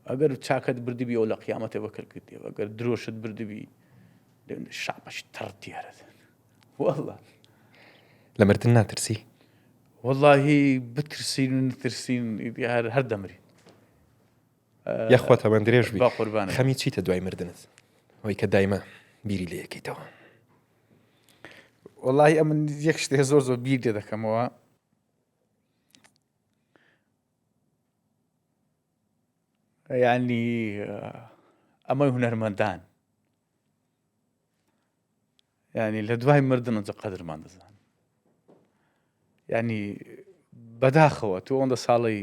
ئەگەر چاکەت بردبی ئەو لە قیامەتێ بە کەلکت دێ ئەگەر درۆشت بردبی شعبەش تەڕ دیارە والله لە مردن ناترسی؟ واللهی بترسین و نترسین هەر هەر دەمرین یاخوا تەمەن درێژ بی با قوربانت. خەمی چیتە دوای مردنت ئەوەی کە دایمە بیری لێ یەکەیتەوە وەڵاهی ئەمن یەک شتێ زۆر زۆر بیر لێ دەکەمەوە یعنی ئەمەی هونەرمەندان یعنی لە دوای مردن ئەجە قەدرمان دەزان یعنی بەداخەوە تۆ ئەوەندە ساڵی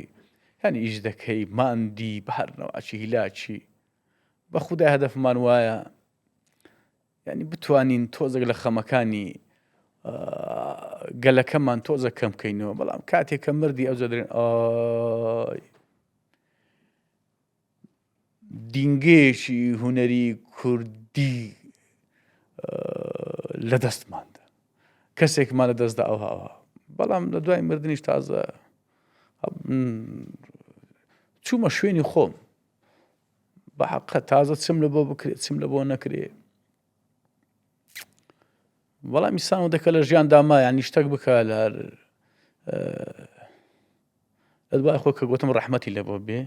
یعنی ئیش دەکەی ماندی بەهرنەوە ئەچی هیلاچی بە خودای هەدەفمان وایە یانی بتوانین تۆزێک لە خەمەکانی گەلەکەمان تۆزە کەم بکەینەوە بەڵام کاتێک کە مردی ئەو دەرێن ئای دینگەیەکی هوەری کوردی لە دەستماندا کەسێکمان لە دەستدا ئەو هاوە بەڵام لە دوای مردنیش تازە چوومە شوێنی خۆم بە حەقە تازە چم لە بۆ بکرێت چم لە بۆ نەکرێ بەڵام ئیسان دەکە لە ژیان داما یان شتێک بکە لە هەر لە دوای خۆ کە گوتم ڕەحمەتی لە بۆ بێ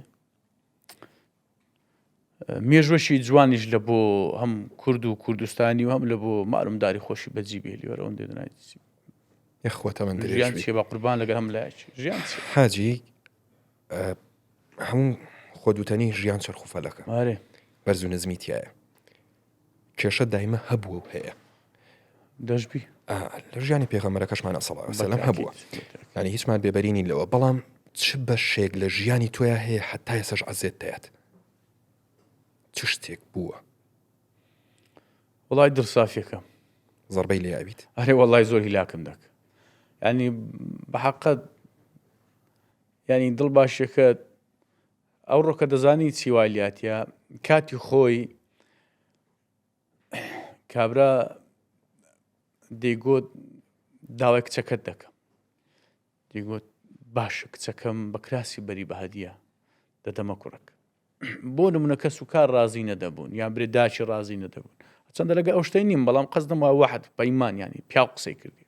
مێژوەشی جوانیش لە بۆ هەم کورد و کوردستانی و هەم لە بۆ مالومداری خۆشی بەجی بێلی وەرەوەندێ دنای یخوا تەمەن ژیان چیە بە قوربان لەگەر هەم لایەکی ژیان چیە حاجی هەموو خۆدوتەنی ژیان چەرخ و فەلەکە بەرز و نزمی تایە کێشە دایمە هەبووە و هەیە دەشبی لە ژیانی پێغەمەرەکەشمان ئەسەڵ هەبووە ینی هیچمان بێبەرینی لەوە بەڵام چ بەشێک لە ژیانی تۆیا هەیە حتا ئێسەش عەزێت دەیات چ شتێک بووە وڵی دڵسافیەکەم زەربەی لێ ئەبیت ئەرێ وەڵی زۆر هیلاکم دەک ینی بەحقت یانی دڵ باشیەکەت ئەوڕۆکە دەزانی چی وای لاتە کاتی خۆی کابرا دەیگوت داوای کچەکەت دەکەم دەیگوت باشە کچەکەم بە کراسی بەری بە هەدیە دەدەمە کوڕک بۆ نمونە کەس و کار ڕازی نەدەبوون یان برێ داچی ڕازی نەدەبوون چەندە لەگە ئەو شتەی نیم بەڵام قەزدم وا وەحد پەیمان ینی پیاو قسەی کردی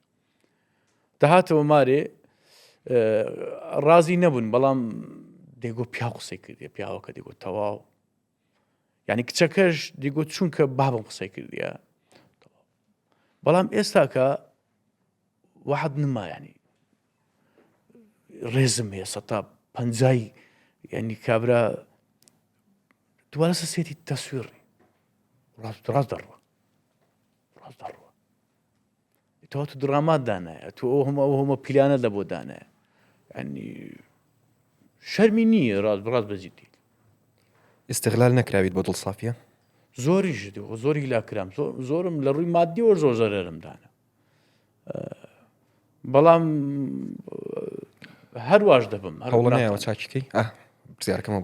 دەهاتەوە مارێ ڕازی نەبوون بەڵام دەیگۆ پیاو قسەی کردی پیاوەکە دەگۆ تەواو یعنی کچەکەش دیگۆ چونکە بابم قسەی کردیە بەڵام ئێستاکە وەحد نما ینی ڕێزم هەیە سە پەنجای ینی کابرا دووارە سەسێتی تەسویڕی ڕاست ڕاست دەڕوە ڕاست دەڕوە تۆ تو دڕامات دانایە تۆ ئەو هەموو ئەو هەموو پیلانە لە بۆ دانایە ینی شەرمی نییە ڕاست بڕاست بەجددی استغلال نەکراویت بۆ دڵسافیە زۆریش زۆری لا کرام زۆرم لە ڕووی مادیەوە زۆر زەرەرم دانا بەڵام هەر واش دەبم هەوڵ چاکیکەی پرسیارەکەمە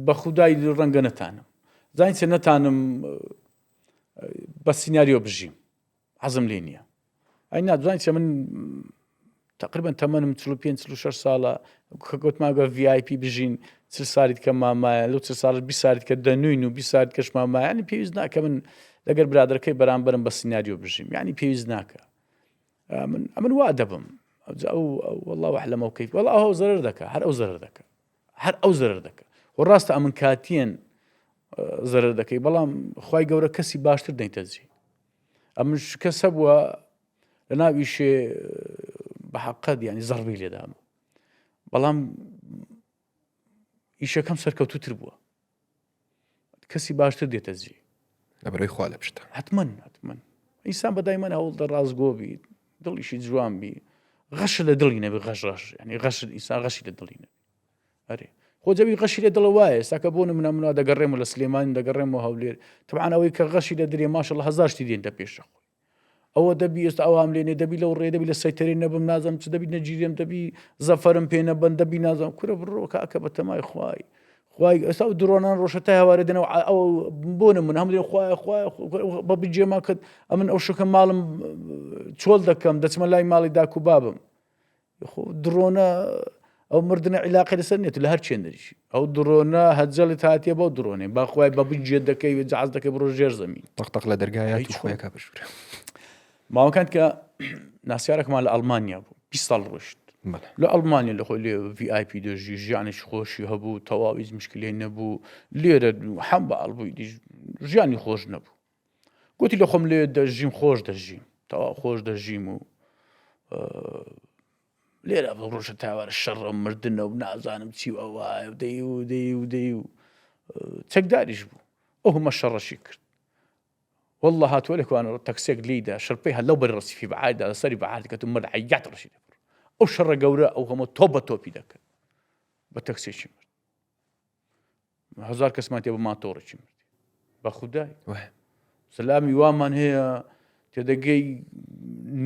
بە خودای ڕەنگە نەتانم زانین چ نەتانم بە سیناریۆ بژیم حەزم لێ نییە ئەی نادوانی چە من تقریبا تەمەنم 45 46 ساڵە کە گوتماگە VIP بژین چ ساریت کە مامایە لەو چ ساڵ 20 ساریت کە دەنوین و 20 ساریت کەش مامایانی پێویست ناکە من لەگەر برادەرەکەی بەرامبەرم بە سیناریۆ بژیم یعنی پێویست ناکە من ئەمن وا دەبم ئەو والله وحلەمە و کەیف وەڵا ئەو زەرەر دەکە هەر ئەو زەرەر دەکە هەر ئەو زەرەر دەکە و ڕاستە ئەمن کاتیەن زەرەر دەکەی بەڵام خی گەورە کەسی باشتر دەیتەجی ئەمش کەس هەبووە لە ناویشێ بە حەقەت ینی زەڕبی لێدام بەڵام ئیشەکەم سەرکەوتوتر بووە کەسی باشتر دێتە جی لەبەرەوەی خوا لە پشتە حتمما حتمما ئینسان بە دایمەن هەوڵ دە ڕاستگۆ بی دڵیشی جوان بی. غەش لە دڵی نەبی غەش غەش ینی غەش ئینسان غەشی لە دڵی نەبی ئەرێ خۆ جەوی غەشی لە دڵە وایە ئێستاکە بۆ نمونە منەوە دەگەڕێم و لە سلێمانی دەگەڕێم و هەولێر تەبعەن ئەوەی کە غەشی لە درێ ماشەڵڵا هەزار شتی دێن دە پێشە خۆی ئەوە دەبی ئێستا ئەوام لێنێ دەبی لەو ڕێ دەبی لە سەیتەرێ نەبم نازم چ دەبی نەگیرێم دەبی زەفەرم پێ نەبەن دەبی نازم کورە بڕۆ کاکە بە تەمای خوای خوای ئێستا و درۆنان ڕۆژە تا هەوارە دێنەوە ئەو بۆ نمونە هەموو دێن خوایە خوایە بە بجێما کرد ئەمن ئەو شوکە ماڵم چۆل دەکەم دەچمە لای ماڵی داک و بابم خۆ درۆنە ئەو مردنە عیلاقی لەسەر نیە لە هەر چێندەریشی ئەو درۆنە هەجەڵی تاتیە بەو درۆنێ باخوای بە بجێ دەکەی و جاز دەکەی بڕۆ ژێر زەمین تەق تەق لە دەرگایە تو خۆیەکە بژورە ماوەکان کە ناسیارێکمان لە ئەڵمانیا بوو 20 ساڵ ڕۆشت لە ئەڵمانیا لە خۆی لێ VIP دەژی ژیانێکی خۆشی هەبوو تەواو هیچ مشکلەی نەبوو لێرە حەم بە ئەڵبووی ژیانی خۆش نەبوو گوتی لە خۆم لێ دەژیم خۆش دەژیم تەواو خۆش دەژیم و لێرە بە ڕۆژە تاوارە شەڕە مردنە و نازانم چی و ئەوە دەی و دەی و دەی و چەکداریش بوو ئەو هەمە شەڕەشی کرد والله هاتووە لە کوانەوە تەکسێک لیدا شرپەی هەر لەو بەری ڕسیفی بەعایدا لەسەری بەعاد کە تو مرد عیات ڕەشی دەبڕ ئەو شەڕە گەورە ئەو هەمە تۆ بە تۆپی دەکرد بە تەکسێکی مرد هەزار کەسمان تێ بە ماتۆڕێکی مرد بە خودای سەلامی وامان هەیە تێدەگەی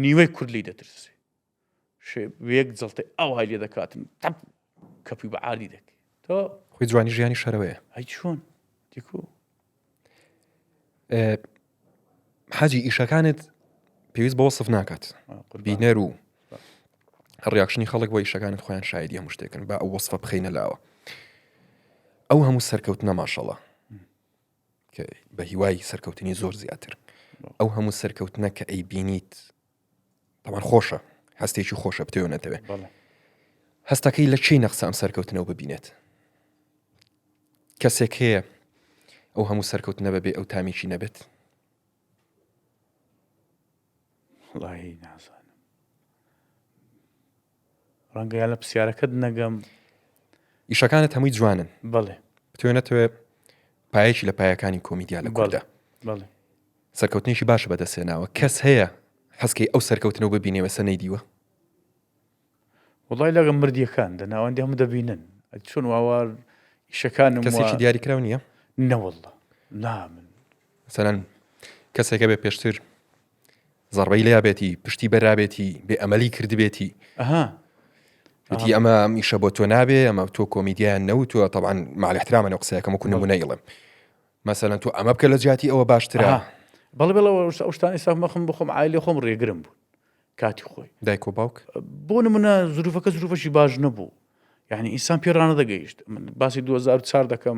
نیوەی کورد لی دەترسێ یەک جڵتەی ئەوهای لێ دەکاتن تەپ کەپی بە عالی دەکەی تۆ خۆی جوانی ژیانی شەرەوەیە ئەی چۆن دیکو حاجی ئیشەکانت پێویست بە وەسف ناکات بینەر و reaction ی خەڵک بۆ ئیشەکانت خۆیان شایدی هەموو شتێکن با ئەو وەسفە بخینە لاوە ئەو هەموو سەرکەوتنە ماشەڵە کە بە هیوای سەرکەوتنی زۆر زیاتر ئەو هەموو سەرکەوتنە کە ئەی بینیت تەمان خۆشە هەستێکی خۆشە بتەوێ نەتەوێ هەستەکەی لە چی نەقسە ئەم سەرکەوتنەوە ببینێت کەسێک هەیە ئەو هەموو سەرکەوتنە بەبێ ئەو تامێکی نەبێت وڵی نازانم ڕەنگە یا لە پرسیارەکەت نەگەم ئیشەکانت هەمووی جوانن بەڵێ بتوێ نەتەوێ پایەکی لە پایەکانی کۆمیدیا لە کوردە بەڵێ سەرکەوتنێکی باش بەدەستهێناوە کەس هەیە حەزکەی ئەو سەرکەوتنەوە ببینێ وەسە نەیدیوە؟ وڵی لەگە مردیەکان دە ناوەندی هەموو دەبینن چۆن واوار ئیشەکانم کەسێکی دیاریکراو نییە؟ نەوەڵڵا نا من مەسەلەن کەسێکە بێ پێشتر زەڕبەی لابێتی پشتی بەرابێتی بێ ئەمەلی کردبێتی ئەها وتی ئەمە ئەم ئیشە بۆ تۆ نابێ ئەمە تۆ کۆمیدیان نەوتووە طبعا مع الاحترام ئەو قسەیەکەم وەکو نمونە ئەیڵێم مەسەلەن تۆ ئەمە بکە لە جیاتی ئەوە باشترە. بەڵێ بەڵێ ئەو شتانە ئێستا مەخم بخۆم عایلی خۆم ڕێگرم بوون کاتی خۆی. دایک و باوک؟ بۆ نمونە زروفەکە زروفەکی باش نەبوو یعنی ئینسان پێ ڕانەدەگەیشت من باسی 2004 دەکەم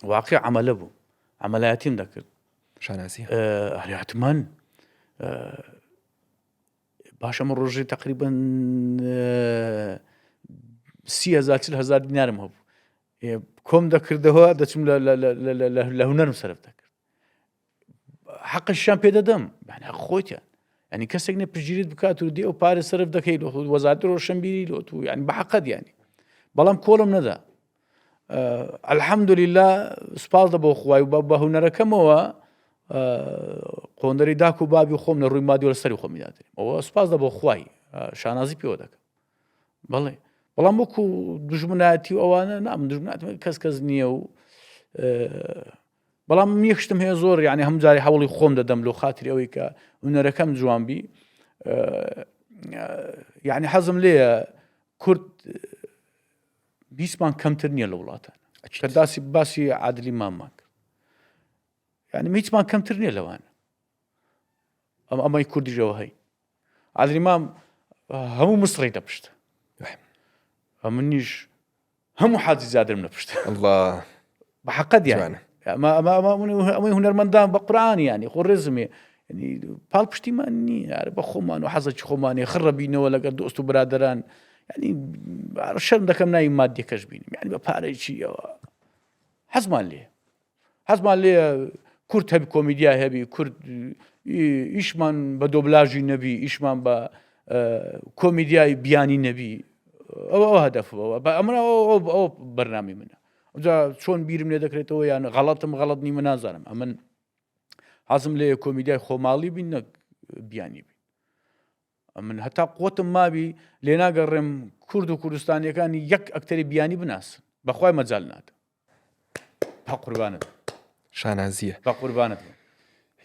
واقع عملە بوو عملایەتیم دەکرد شانازی هەراتمان باش ئەمە ڕۆژێ تقریبا 30 هزار دینارم هەبوو کۆم دەکردەوە دەچم لە هونەرم سەرف دەکرد حەقشیان پێ دەدەم خۆتیان ینی کەسێک نە پشگیریت بکات و دێ و پارە سەرف دەکەی لۆ خود وەزارەت ڕۆشنبیری لۆ تو یعنی بە حەقەت ینی بەڵام کۆڵم نەدا الحەمدلله سوپاس دە بۆ خوای و بە هونەرەکەمەوە قۆندەری داک و بابی خۆم لە ڕووی مادی لە سەری خۆمی دادرێم ئەوە سوپاس دە بۆ خوای شانازی پێوە دەکەم بەڵێ بەڵام وەکو دژمنایەتی و ئەوانە نام دژمنات کەس کەس نییە و بەڵام یەکشتم هەیە زۆر یعنی هەم جاری هەوڵی خۆم دەدەم لۆ خاتری ئەوەی کە هونەرەکەم جوان بی یعنی حەزم لێیە کورد هیچمان کەمتر نییە لە وڵاتان کە داسی باسی عادلی ماممان کرد یعنی هیچمان کەمتر نییە لەوانە ئەم ئەمەی کوردیشەوە هەی عادلی مام هەموو مسڕی دەپشت منیش هەموو حاجی زادرم لە پشت الله بە حەقەت یان ئەمە ئەمە ئەمە ئەمەی هونەرمەندان بە قورئان یانی خۆ ڕێزمێ پاڵپشتیمان نییە بە خۆمان و حەزەکی خۆمانی خڕە بینەوە لەگەڵ دۆست و برادران ینی شەرم دەکەم ناوی مادیەکەش بینم یعنی بە پارێکی ئەوە حەزمان لێ حەزمان لێ کورد هەبی کۆمیدیا هەبی کورد ئیشمان بە دۆبلاژی نەبی ئیشمان بە کۆمیدیای بیانی نەبی ئەوە ئەو هەدەف بەوە بە ئەمە ئەو بەرنامی منە جا چۆن بیرم لێ دەکرێتەوە یان غەڵەتم غەڵەت نیمە نازانم ئەمن حەزم لێ کۆمیدیای خۆماڵی بین نەک بیانی بین. من هەتا قوتم مابی لێ ناگەڕێم کورد و کوردستانیەکانی یەک ئەکتەری بیانی بناسن بەخوای مەجال نادەم بە قوربانت شانازیە بە قوربانت بم.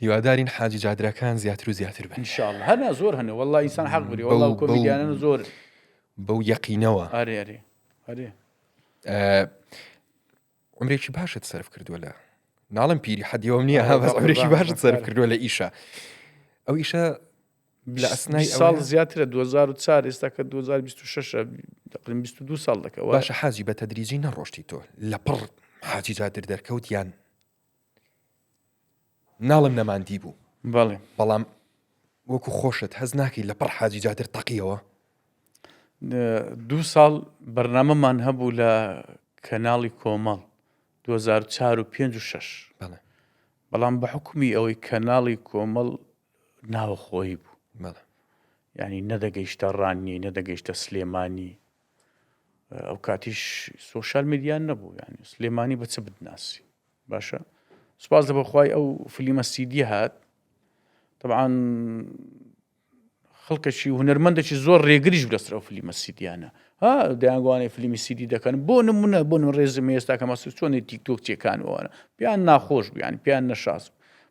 هیوادارین حاجی جادرەکان زیاتر و زیاتر بن ان شاء الله هەنا زۆر هەنە والله ئینسان حەق بری والله بەو- بەو- کۆمیدیانن زۆر بەو یەقینەوە ئەرێ ئەرێ ئەرێ ئە، عمرێکی باشت سەرف کردووە لە ناڵم پیری حەدیەوەم نییە ها بەس عمرێکی باشت سەرف کردووە لە ئیشە ئەو ئیشە لە ئەسنای ساڵ زیاترە 2004 ئێستا کە 2026 تقریبا 22 ساڵ دەکەوە باشە حاجی بە تەدریجی نەڕۆشتی تۆ لە پڕ حاجی جادر دەرکەوت یان ناڵم نەماندی بوو بەڵێ بەڵام وەکو خۆشت هەز ناکەی لە پڕ حاجی جادر تەقیەوە دوو ساڵ بەرنامەمان هەبوو لە کەناڵی کۆمەڵ 2004 و 5 و 6 بەڵام بە حکومی ئەوەی کەناڵی کۆمەڵ ناوەخۆیی بوو ینی نەدەگەیشتە ڕانیە نەدەگەیشتە سلێمانی ئەو کاتیش سۆشال میدیان نەبوو ینی سلێمانی بە چ بدناسی باشە سوپاس لە بەخوای ئەو فلیمە سیدی هات طبعا خەڵکەکی هونەرمەندێکی زۆر ڕێگریش لەسەر ئەو فلیمە سیدیانە ها دەیانگوانێ فلیمی سیدی دەکەن بۆ نمونە بۆ من ڕێزم ئێستا کە مەسو چۆنی تیک تۆک چێکان وانە پیان ناخۆش بیان پیان نەشاز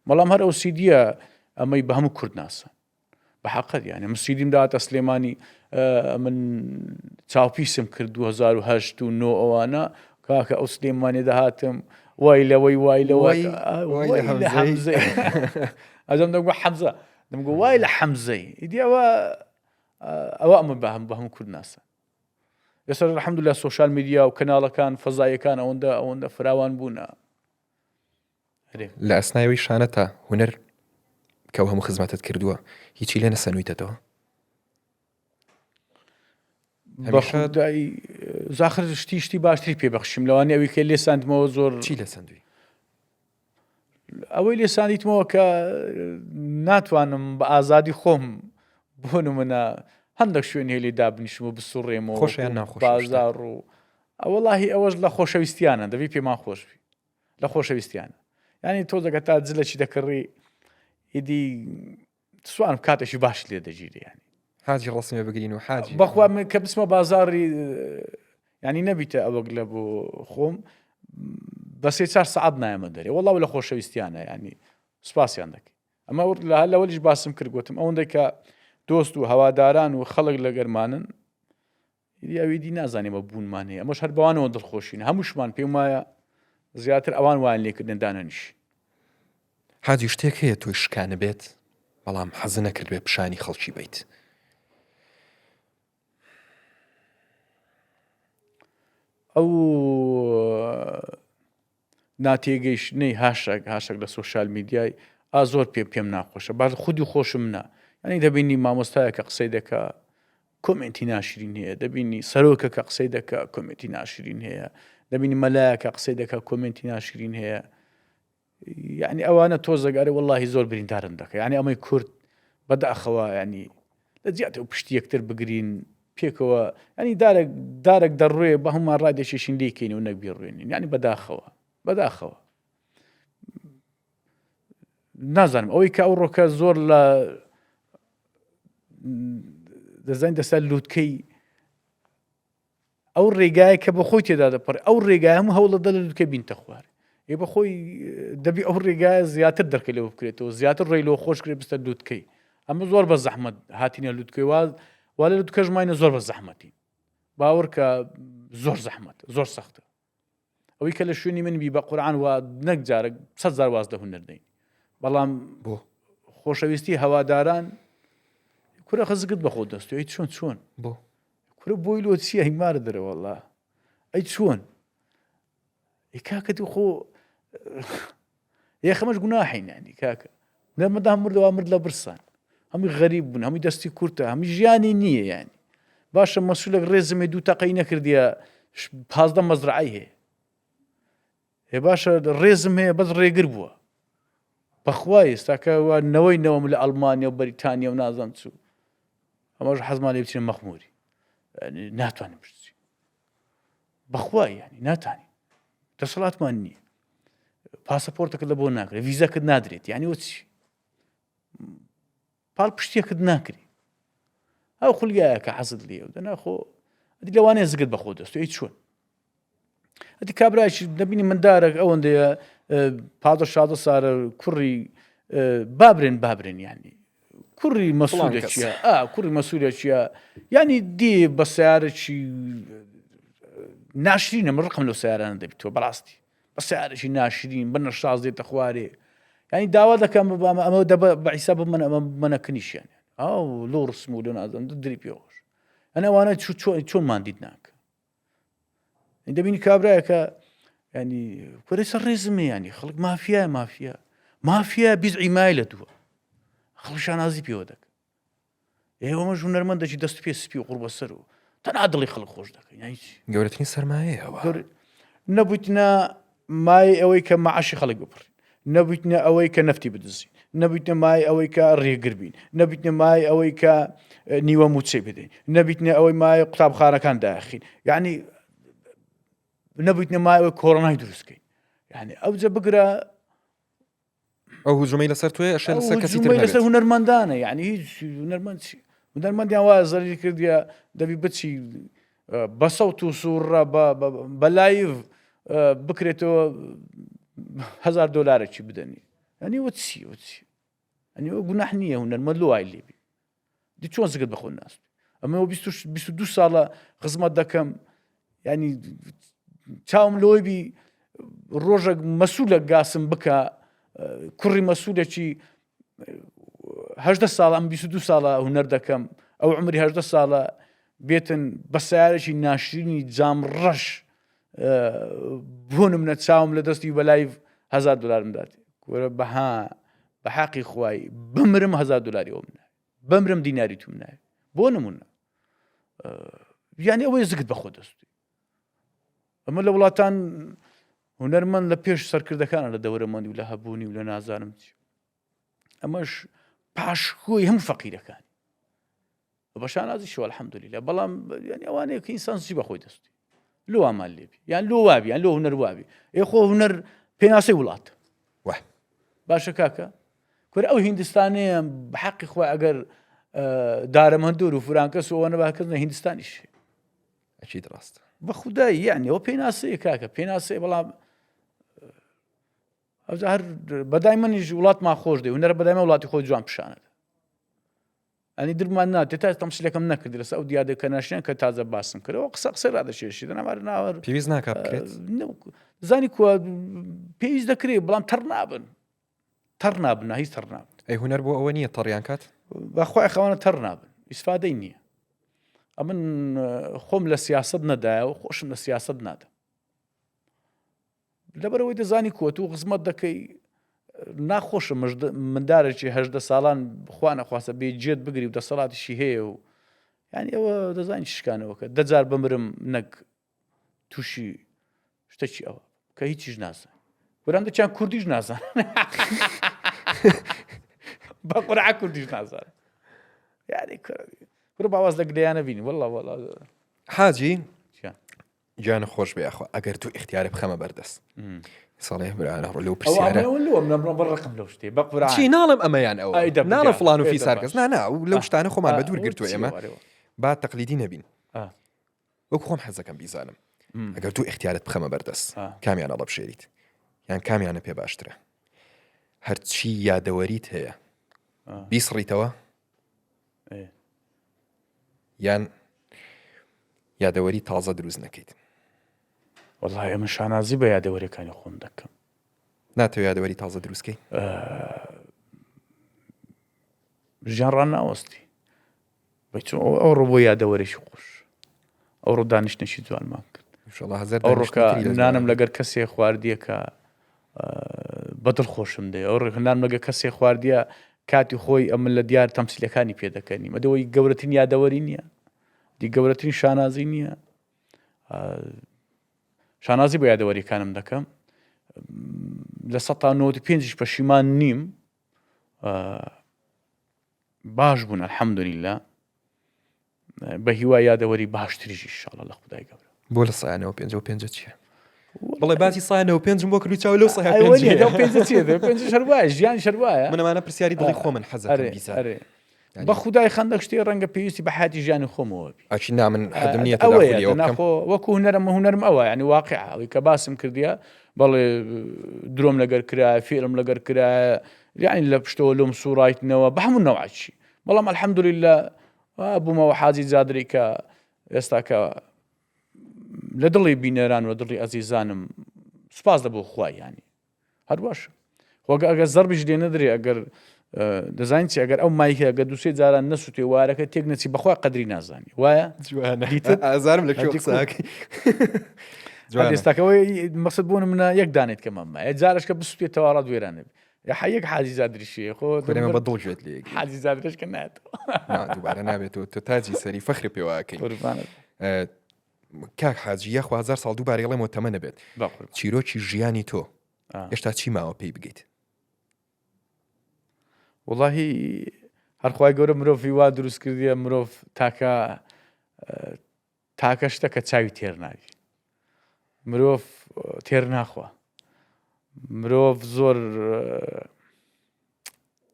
بەڵام هەر ئەو سیدیە ئەمەی بە هەموو کورد ناسە بە حقت یانە من سیدیم دااتە سلێمانی من چاوپیسم کرد 2008 و 9 ئەوانە کاکە ئەو سلێمانی دەهاتم وای لەوەی وای لەوەی لە حەمزەی ئەزم دەگوت حەمزە دەمگو وای لە حەمزەی ئیدی ئەوە ئەوە ئەمە بە هەم بە هەموو کورد ناسە ئێستا الحمدلله سۆشال میدیا و کەناڵەکان فەزایەکان ئەوەندە ئەوەندە فراوان بوونە لە ئەسنایەوەی شانەتا هونەر کە هەموو خزمەتت کردووە هیچی لێ نەسەنوویتەتەوە بەخدای زاخر شتی شتی باشتری پێبەخشیم لەوانی ئەوی کە لێ ساندمەوە زۆر چی لە سندوی ئەوەی لێ ساندیتمەوە کە ناتوانم بە ئازادی خۆم بۆ نمونە هەندێک شوێن هەیە لێ دابنیشم و بسوڕێمەوە خۆشیان ناخۆش بازاڕ و ئەوەڵاهی ئەوەش لە خۆشەویستیانە دەبی پێمان خۆشبی لە خۆشەویستیانە یعنی تۆ دەگە تا جلەکی دەکڕی ئیدی سوان کاتێکی باش لێ دەگیری ینی حاجی ڕسمێ بگرین و حاجی بەخوا من کە بچمە بازاری ینی نەبیتە ئەوەک لە بۆ خۆم بە سێ چار سەعات نایەمە دەرێ وەڵاو لە خۆشەویستیانە ینی سوپاسیان دەکەی ئەمە لە هەر لەوەلیش باسم کرد گوتم ئەوەندەی کە دۆست و هەواداران و خەڵک لە گەرمانن ئەوی دی نازانێ بە بوونمان هەیە ئەمەش هەر بەوانەوە دڵخۆشین هەمووشمان پێم وایە زیاتر ئەوان وایان لێکردن دانەنیش حاجی شتێک هەیە تۆی شکانبێت بەڵام حەز نەکردبێ پیشانی خەڵکی بیت ئەو ناتێگەیشتنەی هاشتاگ هاشتاگ لە سۆشیال میدیای ئا زۆر پێ پێم ناخۆشە باز خودی خۆشم نا یعنی دەبینی مامۆستایە کە قسەی دەکا کۆمێنتی ناشرین هەیە دەبینی سەرۆکە کە قسەی دەکا کۆمێنتی ناشرین هەیە دەبینی مەلایە کە قسەی دەکا کۆمێنتی ناشرین هەیە یعنی ئەوانە تۆزێک ئەرێ وەڵاهی زۆر بریندارم دەکە یعنی ئەمەی کورد بەداخەوە ینی لە جیاتی ئەو پشتی یەکتر بگرین پێکەوە ینی دارێک دارێک دەڕوێ بە هەمومان ڕادێکێشین لێکەین و نەک بیڕوێنین ینی بەداخەوە بەداخەوە نازانم ئەوەی کە ئەو ڕۆکە زۆر لە دەزانین دەسەر لووتکەی ئەو ڕێگایە کە بە خۆی تێدا دەپەڕێ ئەو ڕێگای هەموو هەوڵە دە لە لوتکە بینتە خوار ئێ بە خۆی دەبی ئەو ڕێگایە زیاتر دەرکە لەوە بکرێتەوە زیاتر ڕێی لۆ خۆش کرێ بستە لوتکەی ئەمە زۆر بە زەحمەت هاتینە لوتکەی واز وا لە لوتکەش ماینە زۆر بە زەحمەتین باوەڕ کە زۆر زەحمەت زۆر سەختە ئەوەی کە لە شوێنی من بی بە قورآان و نەک جارێک سە زار واز لە هونەر دەین بەڵام بۆ خۆشەویستی هەواداران کورە خزگت بە خۆ دەستوی چۆن چۆن بۆ کورە بۆی لۆ چییە هی مارە دەرە وەڵا ئەی چۆن ئەی کاکە تو خۆ یەخەمەش گوناحین ینی کاکە نەمەدا مردەوە مرد لە برسان هەمووی غەریب بوون هەمووی دەستی کورتە هەمووی ژیانی نییە ینی باشە مەسولێک ڕێزمێ دوو تەقەی نەکردیە پازدە مەزرعی هەیە ئێ باشە ڕێزم هەیە بەس ڕێگر بووە بەخوا ئێستاکە وا نەوەی نەوەم لە ئەڵمانیا و بەریتانیا و نازانم چوو ئەمەش حەزمان لێ بچینە مەخموری ناتوانین بچین بەخوا یعنی ناتوانین دەسەڵاتمان نییە پاسەپۆرتەکە لە بۆ ناکرێت ڤیزەکەت نادرێت یعنی وەچی پاڵپشتیەکت ناکرێ. ئەو خولیایە کە حەزت لێ دەنا خۆ ئەدی لەوانەیە زگت بەخۆ دەست ئەی چۆن ئەدی کابرایش دەبینی مندارێک ئەوەندەیە پادە شادە سارە کوڕی بابرێن بابرێن ینی کوڕی مەسوولێکیە ئا کوڕی مەسوولێکیە ینی دی بە سیارێکی ناشرینە من ڕقم لەو سیارانە دەبیتەوە بەڕاستی بە سیارێکی ناشرین بە نەشاز دێتە خوارێ ینی داوا دەکەم بەمە ئەمە دەبە بە حیساب بمن ئەمە منە کنیشیان ئەو لۆ ڕسم و لۆ نازم دری پێخۆش ئەنە ئەوانە چۆن ماندیت ناکە دەبینی کابرایەکە ینی کورە سەر ڕێزمە ینی خەڵک مافیا مافیا مافیا بیز ئیمای لە دووە خەڵک شانازی پێوە دەکە ئێوەمە هونەرمەندێکی دەست پێ سپی و قوڕبەسەر و تەنها دڵی خەڵک خۆش دەکەن یانی چی؟ گەورەترین سەرمایەیە ئەوە. نەبوویتنە مای ئەوەی کە مەعاشی خەڵک ببڕین نەبوویتنە ئەوەی کە نەفتی بدزین نەبوویتنە مای ئەوەی کە ڕێگر بین نەبیتنە مای ئەوەی کە نیوە موچەی بدەین نەبیتنە ئەوەی مای قوتابخانەکان داخین یعنی نەبوویتنە مای ئەوەی کۆرۆنای دروستکەین یعنی ئەوجە بگرە ئەو هجومەی لەسەر تۆیە ئەشێ لەسەر کەسی تر لەسەر هونەرمەندانە یعنی هیچ هونەرمەند چی هونەرمەندیان وا زەلیل کردیە دەبی بچی بە سەوت و سوڕە بە live بکرێتەوە هزار دلارێکی بدەنی ئەنی وە چی وە چی ئەنی ئەوە گوناح نییە هونەرمەند لۆ وای لێبی دی چۆن زگت بەخۆ ناست ئەمە 22 ساڵە خزمەت دەکەم ینی چاوم لۆی بی ڕۆژێک مەسوولە گاسم بکە کوڕی مەسوولێکی هەدە ساڵ ئەم 22 ساڵە هوەر دەکەم ئەو عمری هەدە ساڵە بێتن بە سیارێکی ناشرینی جام ڕەش بۆ نمونە چاوم لە دەستی بە live هزار دلارم دات کورە بەها بە حەقی خوای بمرم هزار دلاری ئەوم ناوێ بمرم دیناری توم ناوێ بۆ نمونە یعنی ئەوەی زگت بەخۆ دەستی ئەمە لە وڵاتان هونەرمەند لە پێش سەرکردەکانە لە دەورەمەندی و لە هەبوونی و لە نازانم چی ئەمەش پاشکۆی هەموو فەقیرەکان بە شانازیشەوە الحمدللە بەڵام یعنی ئەوانەیە کە ئینسان زی بەخۆی دەستی لۆ وامان لێبی یان لۆ وابی یان لۆ هونەر وابی ئێ خۆ هونەر پێناسەی وڵات وە باشە کاکە کورە ئەو هیندستانەیە بە حەقی خۆی ئەگەر دارەمەندور و فرانکەس و ئەوەنە باکردنە هیندستانیش ئەکید ڕاستە بە خودای یعنی ئەوە پێناسەیە کاکە پێناسەیە بەڵام ئەوجا هەر بەدای منیش وڵاتمان خۆش دێ هونەرە بەدایمە وڵاتی خۆی جوان پیشانە ئەنی درمان ناتێ تا تەمسیلەکەم نەکرد لەسەر ئەو دیاردە کە ناشرین کە تازە باسم کردەوە قسە قسەی ڕادەکێشی دەنامار ناوەر پێویست ناکا بکرێت زانی کووە پێویست دەکرێت بەڵام تەڕ نابن تەڕ نابن هیچ تەڕ نابن ئەی هونەر بۆ ئەوە نییە تەڕیان کات بەخوای خەوانە تەڕ نابن ئیسفادەی نییە ئەمن خۆم لە سیاست نەدایە و خۆشم لە سیاست نادەم لەبەرئەوەی دەزانی کۆ تۆ خزمەت دەکەی ناخۆشە مندارێکی هەدە ساڵان خوا نەخواستە بێ جێت بگری و دەسەڵاتیشی هەیە و یعنی ئەوە دەزانی شکانەوەکە دەجار بمرم نەک تووشی شتێکی ئەوە کە هیچیش نازان وران دەچیان کوردیش نازان بە قورعە کوردیش نازان یاری کورە باواز لە گلەیانە بینی والله والله حاجی گیانت خۆش بێ یاخوا ئەگەر دوو ئیختیارە بخەمە بەردەست ساڵێ برانە ڕۆ لەو پرسیارە چی ناڵم ئەمەیان ئەوە ناڵە فلان و فیسار کەس نا نا لەو شتانە خۆمان بە دوور گرتووە ئێمە با تەقلیدی نەبین وەک خۆم حەزەکەم بیزانم ئەگەر دوو ئیختیارت بخەمە بەردەست کامیان ئەڵبژێریت یان کامیانە پێ باشترە هەرچی یادەوەریت هەیە بیسڕیتەوە یان یادەوەری تازە دروست نەکەیت؟ وەڵای ئەمن شانازی بە یادەوەریەکانی خۆم دەکەم. ناتەوێ یادەوەری تازە دروست کەی؟ ژیان ڕاناوەستی ئەوڕۆ بۆ یادەوەرێکی خۆش ئەوڕۆ دانیشتنێکی جوانمان کرد ئەوڕۆکە نانم لەگەر کەسێ خواردیە کە بەدڵ خۆشم دێ ئەو ڕێکخنان مەگە کەسێ خواردیە کاتی خۆی ئەمن لە دیار تەمسیلەکانی پێدەکەنی مەدەوەی گەورەترین یادەوەری نییە دی گەورەترین شانازی نییە شانازی بۆ یادەوەریەکانم دەکەم لە 1995 پەشیمان نیم باش بوون الحمدلله بە هیوای یادەوەری باشتریش ئیشاڵە لە خودای گەورە. بۆ لە سایانەوە پێنج و پێنجە چییە؟ بڵێ باسی سایانەوە پێنجم بۆ کردو چاو لەو سایە پێنج چییە؟ پێنج شەروایە ژیان شەروایە من ئەمانە پرسیاری دڵی خۆمن حەزەکەم بیزانم. بە خودای خەندەق شتێ ڕەنگە پێویستی بە حیاتی ژیانی خۆمەوە بی. ئەکی نا من حەدم نییە تەداخولی ئەوە بکەم. خۆ وەکو هونەرم هونەرم ئەوە یعنی واقع ئەوەی کە باسم کردیە بەڵێ درۆم لەگەر کرایە فێرم لەگەر کرایە یعنی لە پشتەوە لۆم سوڕایتنەوە بە هەموو نەوعەکی بەڵام الحمدلله بوومەوە حاجی جادری کە ئێستا کە لە دڵی بینەران و دڵی ئەزیزانم سوپاس لە بۆ خوای ینی هەر باشە خۆ ئەگەر زەربیش لێ نەدرێ ئەگەر دەزانین چی ئەگەر ئەو مایکە ئەگەر دوسێ جاران نەسووتێ وارەکە تێک نەچی بەخوا قەدری نازانی وایە دیتت ئازارم لە کوێ قسەکەی ئێستاکەەوەی مەسد بۆ منە یەک دانێت کە مەمە جارش کە بسووتێت تەواڕات وێرانە یەک حاجی زادریشی خۆ بە دڵ گوێت لێ حاجی زادرش کە نات دووبارە نابێتەوە تۆ تاجی سەری فەخری پێواکەی کاک حاجی یاخوا هەزار ساڵ دووبارەی ئەڵێمەوە تەمەنە بێت چیرۆکی ژیانی تۆ هێشتا چی ماوە پێی بگەیت؟ وڵی هەرخوای گەورە مرۆڤی وا دروست کردیە مرۆڤ تاکە تاکە شتە کە چاوی تێر ناوی مرۆڤ تێر ناخوا مرۆڤ زۆر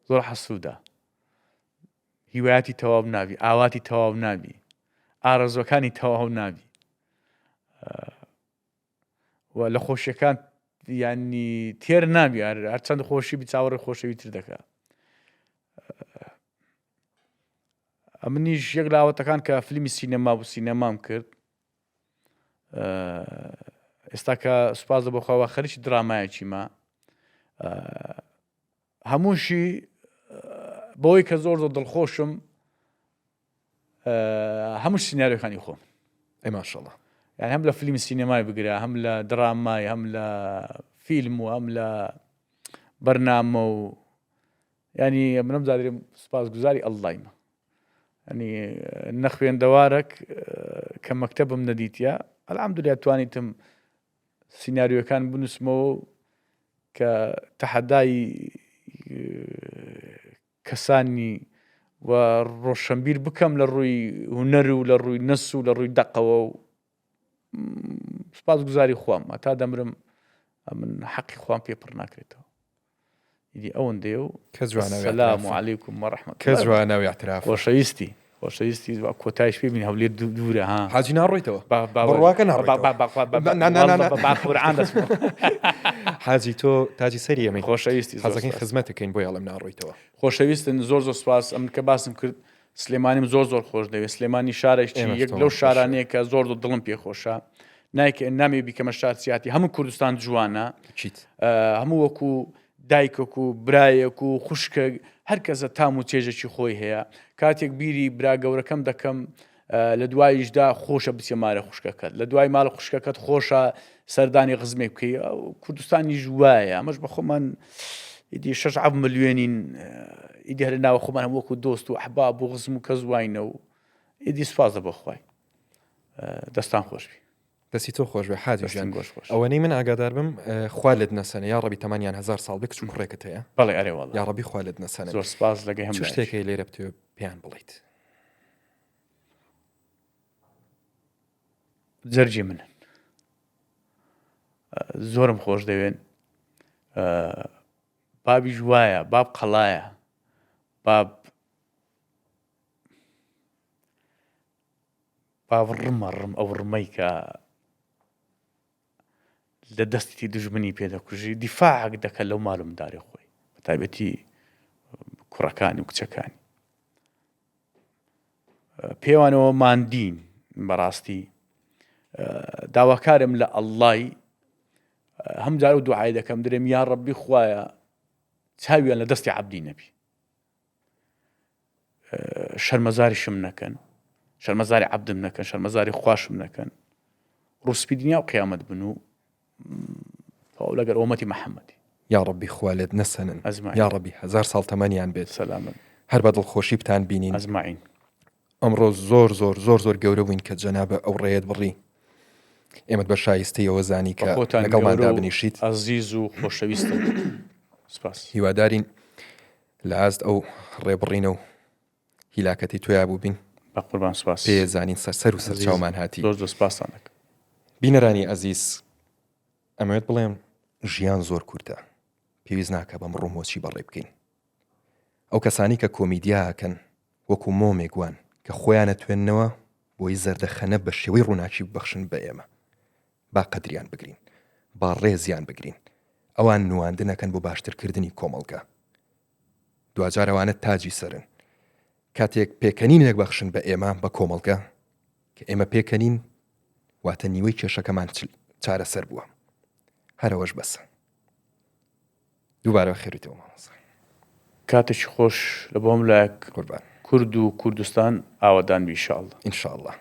زۆر حەسوودە هیوایەتی تەواو نابی، ئاواتی تەواو نابی، ئارەزوەکانی تەواو نابی و لە خۆشیەکان ینی تێر نابی هەرچەند خۆشی بچاوەڕی خۆشەوی تر دەکا ئەمنیش یەک لاوەتەکان کە فیلمی سینەما بوو سینەمام کرد ئێستا کە سوپاس بۆ خوا خەریکی درامایەکی ما هەمووشی بەوەی کە زۆر زۆر دڵخۆشم هەموو سیناریۆکانی خۆم ئەی ماشەڵا یان هەم لە فیلمی سینەمای بگرە هەم لە درامای هەم لە فیلم و هەم لە بەرنامە و ینی منم زادرێم سپاس گوزاری ئەللایمە ینی نەخوێندەوارێک کە مەکتەبم نەدیتە ئەلحەمدولیا توانیتم سیناریۆکان بنووسمەوە کە تەحەدای کەسانی و ڕۆشنبیر بکەم لە ڕووی هونەر و لە ڕووی نەس و لە ڕووی دەقەوە و سپاس گوزاری خوام تا دەمرم ئەمن حەقی خوام پێ پڕ ناکرێتەوە ئیدی ئەوەندەیە و کە جوانە و سلام علیکم و رحمە کە جوانە و اعتراف خۆشەویستی خۆشەویستی کۆتایش پێ بین هەولێر دوورە ها حاجی ناڕۆیتەوە بڕواکە ناڕۆیتەوە قورعان دەچمەوە حاجی تۆ تاجی سەری ئێمەی خۆشەویستی حەزەکەین خزمەتەکەین بۆیە ئەڵێم ناڕۆیتەوە خۆشەویستن زۆر زۆر سپاس ئەمن کە باسم کرد سلێمانیم زۆر زۆر خۆش دەوێت سلێمانی شارێکی یەک لەو شارانەیە کە زۆر زۆر دڵم پێ خۆشە نایکە نامێ بیکەمە شار سیاتی هەموو کوردستان جوانە هەموو وەکو دایکێک و برایەک و خوشکە هەر کەسە تام و چێژێکی خۆی هەیە کاتێک بیری برا گەورەکەم دەکەم لە دواییشدا خۆشە بچێ مارە خوشکەکەت لە دوای ماڵە خوشکەکەت خۆشە سەردانی غزمێک بکەی کوردستانیش وایە ئەمەش بە خۆمان ئیدی شش عەب ملیۆنین ئیدی هەر ناوە خۆمان هەم وەکو دۆست و ئەحباب و غزم و کەس واینە و ئیدی سوپاس بۆ خوای دەستان خۆشبی دەستی تۆ خۆش بێ حاجی ژیان گۆش خۆش ئەوەنەی من ئاگادار بم خوا لێت نەسەنێ یا ڕەبی تەمەنیان هەزار ساڵ بێ کچ و کوڕێکت هەیە بەڵێ ئەرێ وەڵا یا ڕەبی خوا لێت نەسەنێ زۆر سپاس لەگەی هەم چ شتێک هەیە لێرە بتەوێ پێیان بڵێیت جەرگی منن زۆرم خۆش دەوێن بابیش وایە باب قەڵایە باب باب ڕمە ڕم ئەو ڕمەی کە لە دەستی دژمنی پێ دەکوژی دیفاعک دەکە لەو مال و منداری خۆی بە تایبەتی کوڕەکانی و کچەکانی پێوانەوە ماندین بەڕاستی داواکارم لە ئەڵڵای هەم جار و دوعای دەکەم درێم یا ڕەبی خوایە چاویان لە دەستی عەبدی نەبی شەرمەزاریشم نەکەن شەرمەزاری عەبدم نەکەن شەرمەزاری خواشم نەکەن ڕوسپی دنیا و قیامەت بن و تەواو لەگەر ئۆمەتی محەممەدی. یاڕەبی خوا لێت نەسەنن ئەجمەعین. یاڕەبی هەزار ساڵ تەمەنیان بێت سەلامەت. هەر بە دڵخۆشی بتان بینین. ئەجمەعین. ئەمڕۆ زۆر زۆر زۆر زۆر گەورە بووین کە جەنابە ئەو ڕێیەت بڕی ئێمەت بە شایستەی ئەوە زانی کە خۆتان لەگەڵمان گەورە و دابنیشیت. ئەزیز و خۆشەویستن. سپاس. هیوادارین لە ئاست ئەو ڕێبڕینە و هیلاکەتی تۆیا بووبین. بەقوربان سپاس. پێ زانین سەر سەر و سەر چاومان هاتی. زۆر زۆر سپاستان دەکەم. بینەرانی ئەزیز ئەمەوێت بڵێم ژیان زۆر کورتە پێویست ناکە بەم ڕوومۆچی بەڕێ بکەین ئەو کەسانی کە کۆمیدیا ئەکەن. وەکو مۆمێک وان کە خۆیان ئەتوێننەوە بۆی زەردەخەنە بە شێوەی ڕووناکی ببەخشن بە ئێمە. با قەدریان بگرین. با ڕێزیان بگرین. ئەوان نواندن ئەکەن بۆ باشترکردنی کۆمەڵگە. دواجار ئەوانە تاجی سەرن. کاتێک پێکەنینێک بەخشن بە ئێمە، بە کۆمەڵگە، کە ئێمە پێکەنین، واتە نیوەی کێشەکەمان چارەسەر بووە. هەر ئەوەش بەسە. دووبارە بەخێربێیتەوە مامۆستا. کاتێکی خۆش لە بۆ هەموو لایەک قوربان. کورد و کوردستان ئاوەدان بی ان شاء اللە. ان شاء اللە.